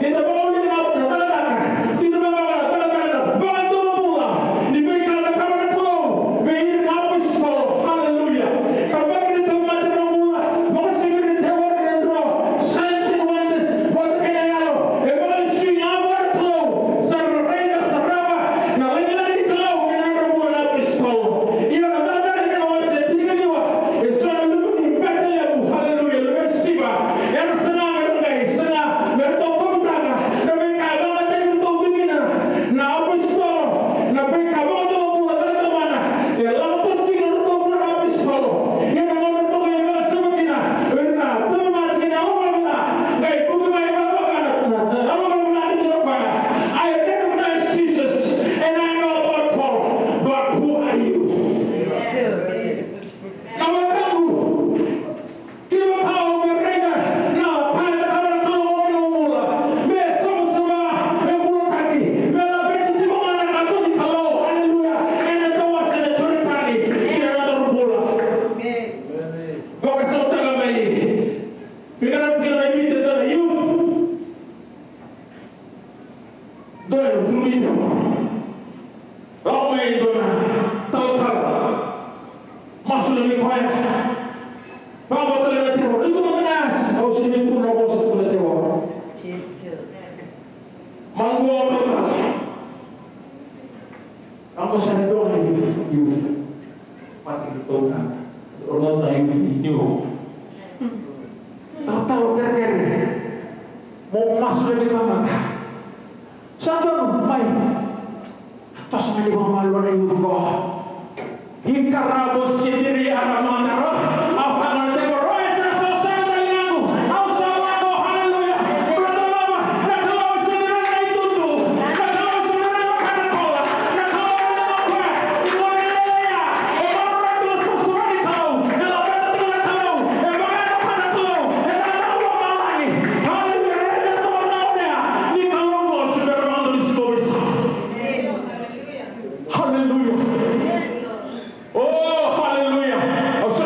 Ni da vakaulika na Cakacaka, ni da vakaulika na Cakacaka, na vakadomobula ni veika e cakava na Kalou vei ira na apositolo. Haleluya. Ka vaka na tauvimate na bula, vakasigara na tevoro na dro, signs and wonders, vata kei na yalo e vakalesui, a vua na Kalou. Sa ra raica sara na lagilagi ni Kalou ena nodra bula na apositolo. Ia na Cakacaka na kena wase tinikaciwa, e so na luve ni bete levu, haleluya, luve ni siva. Era saga me ra qai saga me ratou kauta na veika e vakayagataki iratou tu kina na apositolo, na veika vakadomobula, na tamata. E lako toso tiko na ratou bula na apositolo. Ia na gauna ratou qai vakasama kina o ira na tauvimate kei na yalo vakavila, qai vuki mai vakavakana na yalo vakavila, ni tukuna o koya, I recognize Jesus and I know about Paul, but who are you? Na wekaqu, kevaka o me raica na ka e cakava na Kalou ena nomu bula, me savasava, me bulataki, me laveti tiko ga na kato ni Kalou, haleluya, ena tawase na Joritani, ena nodaru bula. Vakasamataka mai, veiqaravi tiko na youth, dua na vuli tiko. Lako mai dua na talatala. Masu mai koya. Vaqo tale na tevoro. Iko mada na yasa. Au sega ni tukuna na vosa, tukuna na tevoro. Jisu. Maqua o talatala. Vaqo sa na dua na youth, youth. Mati ki tou na. O na youth ni youth. Talatala, o kerekere. Mo masu mai ki tamata. Sa donu mai. A toso mai ni vakamalua na youth qo. Ikarabo sidiri aramandara. Au vaka na tevoro e sa sosoga tale yaku. Au sa lako, haleluya. Brother Loma, na Kalou e sa ni raica na itutu. Na Kalou e sa ni raica na ka na kola. Na Kalou e raica na koya. Ni gone leleya. E maroroi tiko na savasava ni Kalou. E laveta tiko na Kalou. E vakayagataka na Kalou. E na Kalou lomalagi. Haleluya. Raica na Kalou oya. Ni Kalou qo se bera vakadua ni sikovi sa. Haleluya. Oh, haleluya. Au sa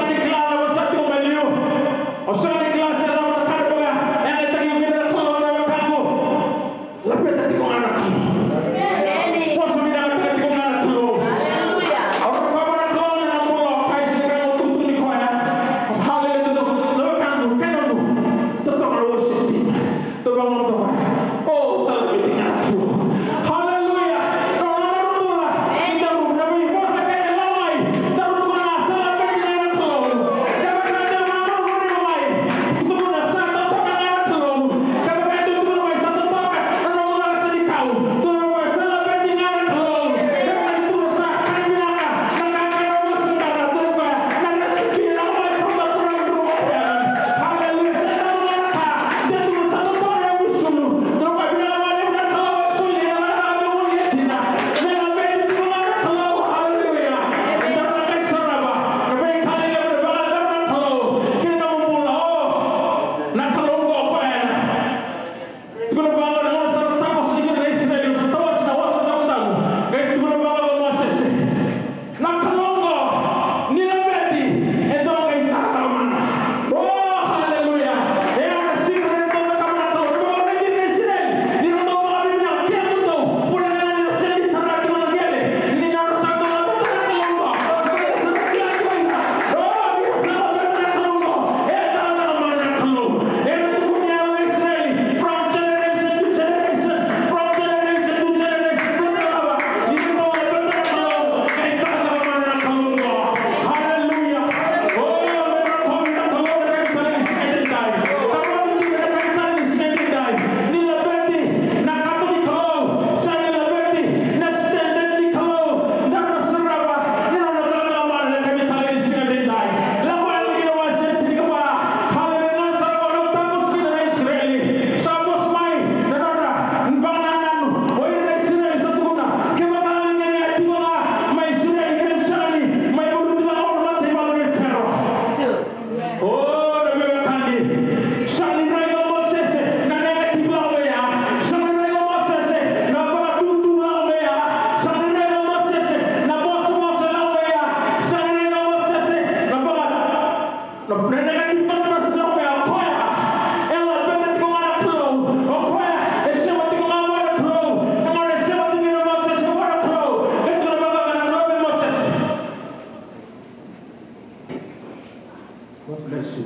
God bless you.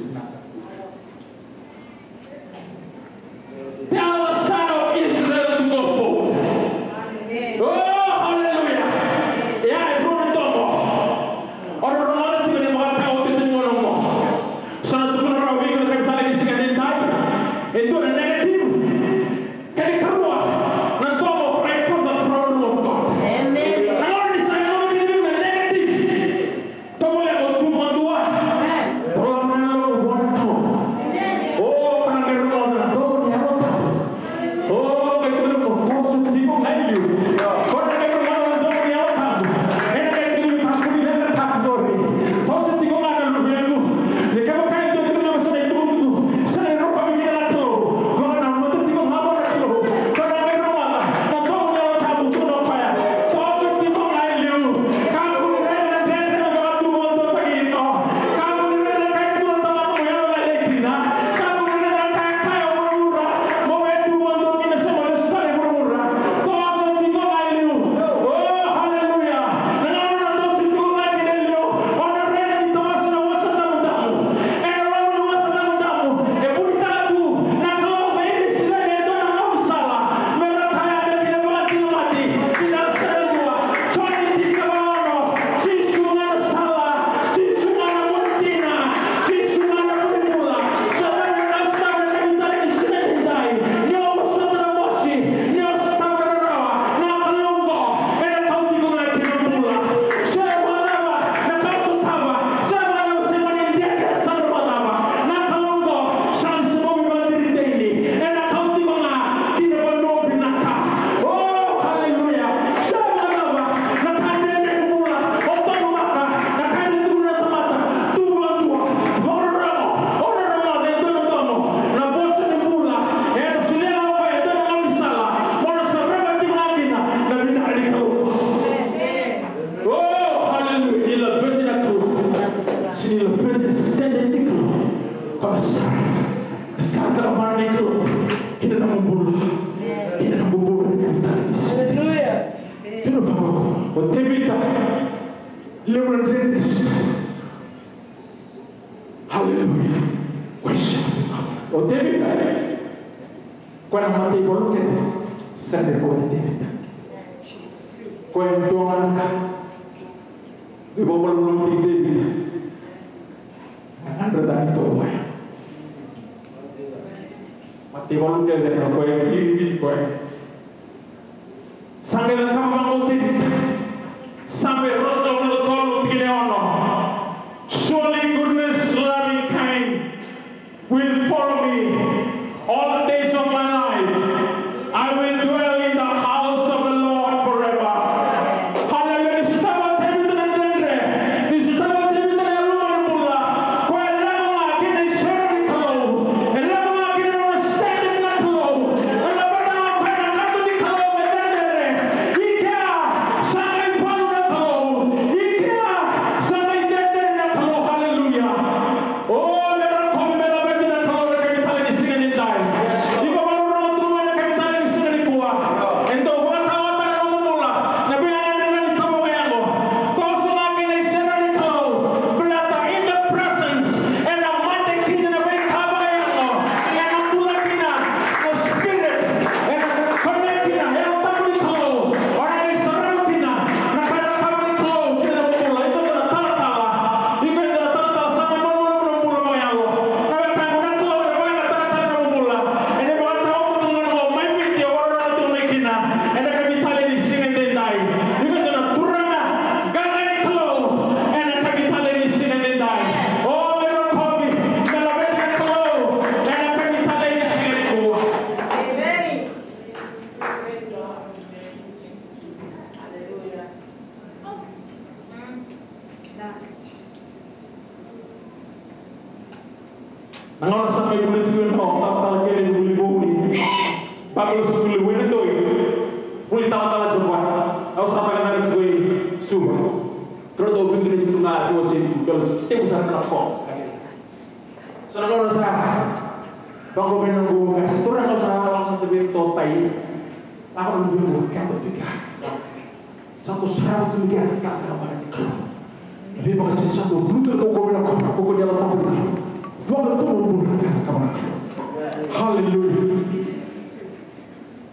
Tell the son of Israel to go forward. Oh, hallelujah. Yeah, e rua na domo. O na rogoca tiko ni vakatau o tete ni gauna oqo. Sa na tukuna rawa vei iko na kavetale ni siga edaidai. E dua na negative. Kena ikarua, na domo right from the throne room of God. Amen. Na gauna ni sa yaco vei iko na negative. Tovolea mo tu madua. Tovolea mo tu madua. O, ka na qai rogoca na domo ni Yalo Tabu. O, qai tukuna mo toso tiko ga i liu. Ko na qai rogoca na domo ni Yalo Tabu. Ena qai tukuna mo kakua ni leqataka qori. Toso tiko ga na luvequ. Ni kevaka e dua tiko na vosa ni tukutuku. Sa na rokovi kina na Kalou. Vakanamata tiko ga vua na Kalou. Ko na qai rogoca na domo ni Yalo Tabu, tukuna o koya. Toso tiko ga i liu. Kakua ni raica na dredre me vakatubutubu iko. Kakua ni raica na ka e tukuna o tamata mo yalo lailai kina. Kakua ni raica na ka e kaya o vuravura mo vetubutubu kina se mo lesu tale i vuravura. Toso tiko ga i liu. Oh, hallelujah. Na gauna o na toso tiko ga kina i liu, o na raica ni tawase na Wasa Damudamu. Ena loma ni Wasa Damudamu e vunitaka tu na Kalou vei Isireli e dua na gaunisala me ra taya me kena vakatinamatei. Kena sere dua, Joni tini ka va ono. Jisu ga na sala, Jisu ga na vuna dina, Jisu ga na vuna bula. Sa cava na gaunisala na kavetale ni siga edaidai? Ni o vosota na mosi, ni o sotava na rarawa, na Kalou oqo ena kauti iko ga ki na bula. Se vakacava na ka o sotava, se vakacava, se mani dredre, sa na vakacava, na Kalou oqo sa na sega ni vakadiriteini. Ena kauti iko ga ki na vanua vinaka. Oh, hallelujah. Se vakacava na ka dredre ni bula o donumaka, na ka e tukuna na tamata, tu vakadua, vakarorogo, o na rogoca e dua na domo na vosa ni bula. Ena solia vei iko e dua na gaunisala mo na sarava tiko ga kina na vinaka ni Kalou. Oh, hallelujah. Ni laveti na Kalou. Se ni laveti na standard ni Kalou. Ko na sa na cakacaka mana ni Kalou ki na nomu bula. Ki na nomu bula ni kavetale ni siga. Hallelujah. Tukuna vaqo, o Tevita, levu na dredre. Hallelujah. Worship. O Tevita, koya na mataivalu kece, sa qai oti Tevita. Koya e dua ga na ka. Ni vakamalumalumu Tevita. Na gadreva ni tovoya. Mataivalu kece na koya e vili koya. Sa qai cakava vaqo o Tevita. Same ruasagavulu ka tolu, tikina e ono. Surely goodness, loving kind will follow me all the days of my life. I will dwell in the house of the Lord forever. Hallelujah. Ni sotava o Tevita na dredre. Ni sotava o Tevita na yaluma ni bula. Koya e lako ga ki na isoro ni Kalou. E lako ga ki na nona standard na Kalou. E laveta ga o koya na kato ni Kalou me cecere. I kea sa qai valu na Kalou. I kea sa qai cecere na Kalou. Hallelujah. O, me rokovi me laveti na Kalou ena kavetale ni siga nidai. Iko vakarorogo tu mai ena kavetale ni siga nikua. E dau vakataotaka na nomu bula na veigagadre ni tavaya yago. Toso ga ki na isoro ni Kalou. Baleta in the presence, ena mate kina na veika vakayago. Ena bula kina na spirit. Ena connect kina na Yalo Tabu ni Kalou. O na qai sarava kina na ka e cakava na Kalou ki na nomu bula. Iko na talatala. Iko na talatala, sa na malumalumu na bula vakayalo. Na wekaqu, na Kalou ena vakayagataka na nomu bula. Ena vakataotioti na gauna qo mai Viti o vakarorogo tu mai kina ena kavetale ni siga edaidai. Iko na turaga, qaqa ni Kalou ena kavetale ni siga edaidai. O, me rokovi me laveti na Kalou ena kavetale ni siga nikua. Amen. Na gauna sa mai vuli tiko e dua na talatala kece ni vuli vou ni Bible School e Wainadoi, vuli talatala tiko vua. Au sa vakayagataka tiko i Suva. Turaga, au vaqara tiko ga, au se tiko, au se tiko sara na fo. So na gauna sa vaqo vei noqu qase, turaga, au sa lako na vei totai. Lako na vei totai, kaya tiko. Sa dau sarava tu mai kea na cakacaka mana ni Kalou. Na veivakasinaiti sa dau lutu ena kaukauwa ni Kalou, kaukauwa ni Yalo Tabu ni Kalou.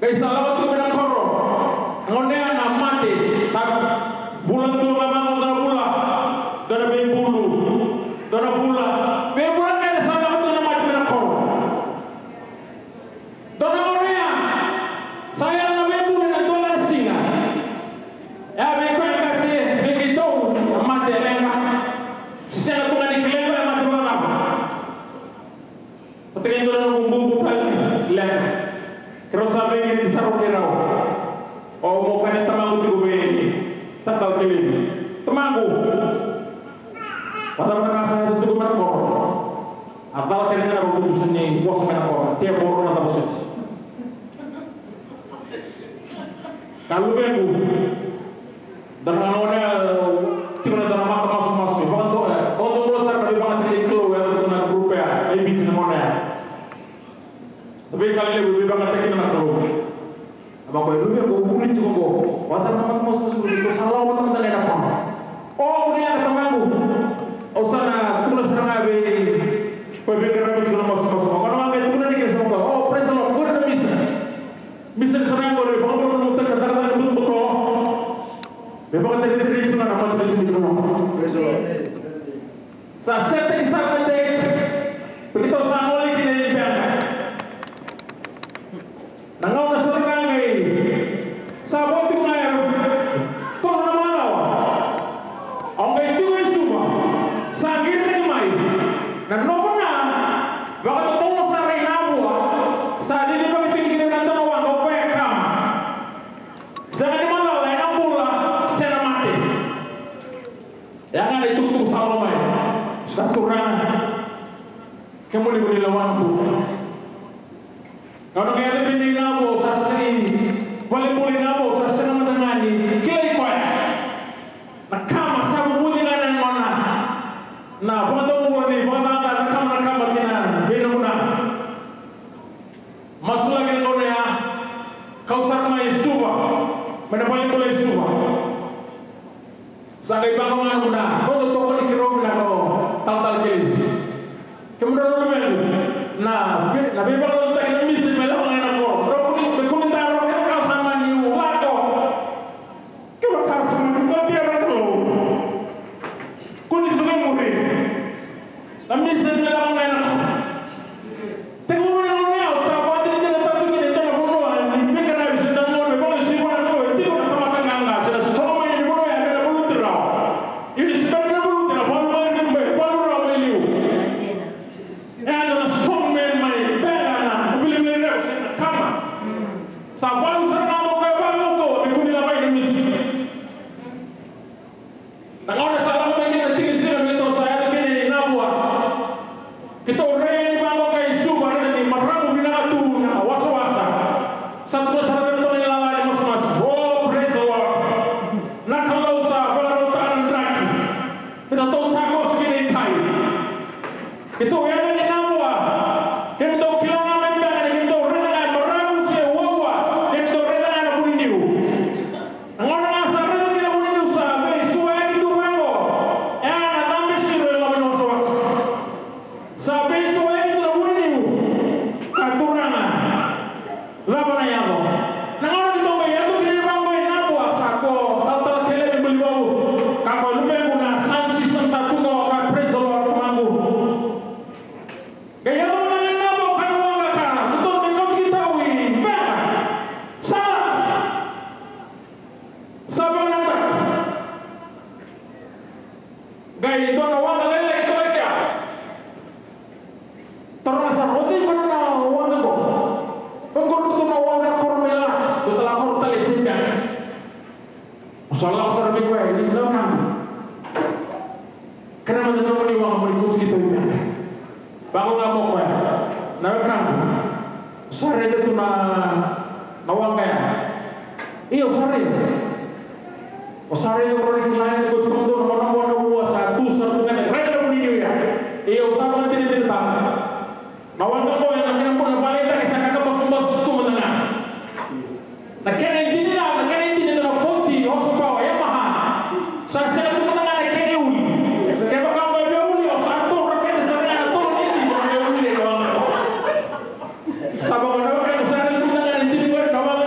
Qai sa lako tu mai na koro. Na gauna ya na mate sa vula dua ga, vaqo dua na vula, dua na veibulu, dua na vula, veivula kece sa lako tu na mate mai na koro. Dua na gauna ya sa yaco na veibulu ena dua ga na siga. Ya vei koya e qase, vei keitou na mate e leqa. Se sega tu ga ni kilai koya na mate vakacava. Vata kei dua na noqu bubu tale, leqa. Keirau sa veiqiriti sara o keirau. O mo kani tamaqu tiko vei Tatau Keleni. Tamaqu, vakacava na ka sa yaco tiko mai na koro? A cala kece ga na vakatutusa ni vosa mai na koro. Tevoro na cava soti. Ka luvequ, dua na gauna ya, tiko na dua na mata masumasu. Vakadua, e, vakadua sara na veivakatakilai ni Kalou e yaco tiko na group ya, e Viti na gauna ya. Na veika lelevu e veivakatakila na Kalou. A vaka e luvequ, au vuli tiko qo. Vakacava na mata masumasu, ko sa lako vata mada na ena koro. O, vuli ya na tamaqu. Au sa na tukuna sara ga vei koya e veiqaravi tiko na masumasu. Gauna ga qai tukuna ni kena sa vaka, o, praise the Lord, qori na misa. Misa ni sara ga qori, vakabulabulataki na cakacaka ni butobuto. Me vakateretere tiko na mata ni Kalou. Praise the Lord. Sa setaki sara na date. Vei keitou sa gole kina i Beqa. Na gauna sara ga qai sa vo tiko ga e tolu na macawa. Au qai tiko i Suva. Sa qiri mai na noqu na vakatotolo sara i Navua. Sa cicivaki tiko kina na dua na waqa, o koya e kama. Sega ni macala ena bula se na mate. Ya ga na itukutuku sa lako mai. Sa Turaga, kemuni mo ni lewa na bula. Gauna qai yaco kina i Navua, au sa sega, valenibula i Navua, au sa sega mada ga ni kilai koya. Na kama sa vuvuci ga na yagona. Na vakadobula ni vakacakacaka na kama, na kama kina vei noqu na. Masulaki na gauna ya, kau sara mai Suva, mai na valenibula i Suva. Sa qai vaqo ga noqu na, dou tokoni keirau vinaka o Talatala Keleni. Kemudrau na luvequ, na vei, na veivakalougatataki na misi me lako ga ena koro. Drau kua ni, me kua ni daro, kevaka sa mani u lako. Kevaka sa mani u lako, kevaka sa mani u lako. Kua ni suka muri. Na misi me lako ga ena koro. Tekivu mai na gauna ya au sa vakadinadinataka tu kina e dua na vanua ni veiqaravi se dua na gauna me vakalesui vua na Kalou, e tiko na tamata qaqa se na strong man ni vanua ya me na valuti rawa. Ia ni se bera ni na valuti, na valu mai liu, mai valu rawa mai liu. E a dua na strong man mai Beqa na Vilavilavira se na kama. Sa valu sara ga mo koya, valu o koya me kua ni lavai na misi. Na gauna sa lako mai kina na tiki ni siga me keitou sa yaco kina i Navua. Keitou rai yani vaqo ka i Suva, raica ni marau vinaka tu na wasawasa. Sa tukuna sara vei ratou na ilala ni masumasu. Oh, praise the Lord. Na Kalou sa vakarautaka na draki. Me datou takoso kina i tai. Keitou yaco yani i Navua. Keitou kila ga mai Beqa ni keitou raica ga e marau se uaua. Keitou raica ga na vuniniu. Na gauna ga sa raica kina na vuniniu sa veisuayaki tu vaqo. E a na cabe siro e loma ni wasawasa. Sa veisuayaki tu na vuniniu. Ka Turaga, cava na yaco? Na gauna keitou mai yaco kina vaqo i Navua sa ko Talatala Keleni Bulivou. Ka ko luvequ na sound system sa tu qo ka praise the Lord ko maqu. Qai yaco mada ga i Navua ka na waqa ka ratou me kauti keitou i Beqa. Sa, sa vakanadaku. Qai dua na waqa lailai toka i kea. Taroga sara, o cei ko na waqa qo? Qo ratou na waqa na koro mai Lalati, dua tale na koro tale e se Beqa. Au sa lako sara vei koya, e, na wekaqu. Kerea mada na nomuni waqa mo ni kauti keitou i Beqa. Vaqo ga mo koya, na wekaqu. Au sa raica tu na, na waqa ya. Io, au sa raica. Au sa raica, au raica na, na, na, na, na, na, na, na, sa tu, sa tu, raica na vuniniu ya. Io, au sa vakadinadinataka. Na waqa qo ena kena bula na vale tani sa kakabasubasu tu mada ga. Na kena idini ya, na kena idini na forty horsepower Yamaha. Sa sega tu mada ga na kena uli. Kevaka mai via uli, au sa taura kena sara ga na tolo ni idini mai via uli na waqa qo. Sa vaka na waqa qo sa sega tu mada ga na idini qo na waqa.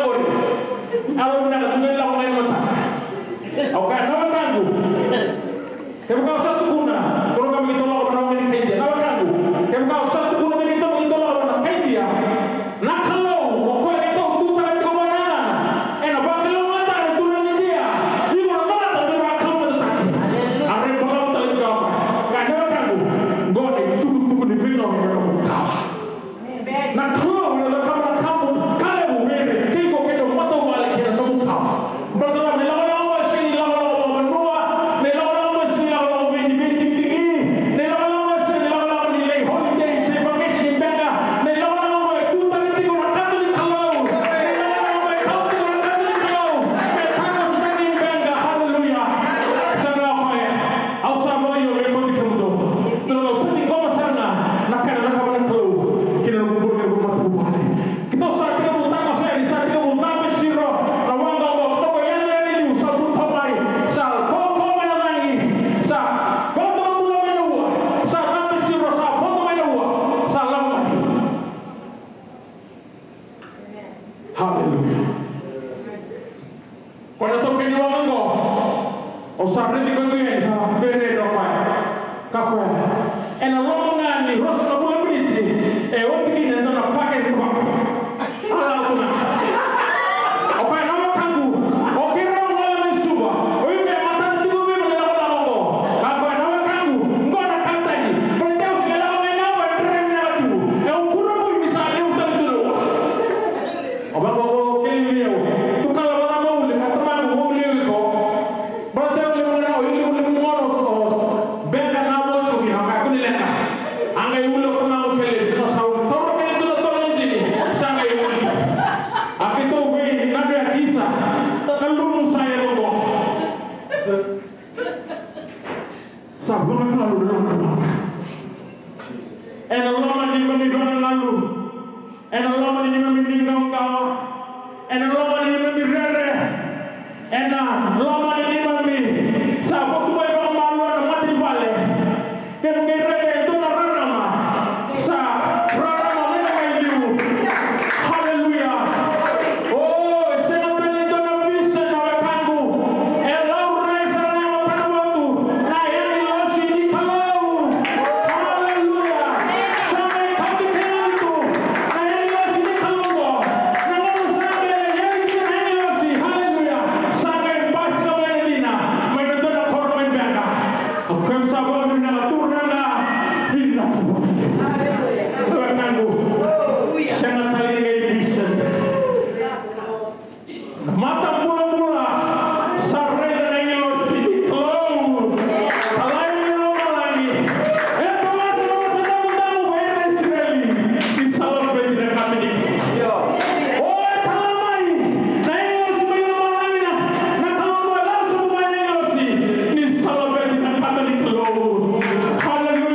Vakagalu na loma ni Ena loma ni neimami vakagalu. Ena loma ni neimami qawaqawa. Ena loma ni neimami rere. Ena loma ni neimami sa votu mai vakamalua na mata ni vale. Keimami qai raica e dua na rarama sa rarama mai na kai liu. Haleluya. O, e sega tale ni dua na vision na wekaqu. E laurai sara na matana vatu na agilosi ni Kalou. Haleluya. Sa qai kauti keda tu na agilosi ni Kalou qo. Na gauna sa qai yali kina na agilosi. Haleluya. Sa qai basika mai na dina mai na dua na koro mai Beqa. O koya sa vakavinaka, Turaga, vinaka vakalevu. Na wekaqu, sega tale ni qai vision. Mata bulabula sa raica na agilosi ni Kalou. Talai mai lomalagi. E talasa na Vosa Damudamu vei ira na Isireli, ni sa laveti na kato ni Kalou. O, e tala mai na agilosi mai lomalagi, na, na Kalou, e lako sobu mai na agilosi, ni sa laveti na kato ni Kalou. Haleluya.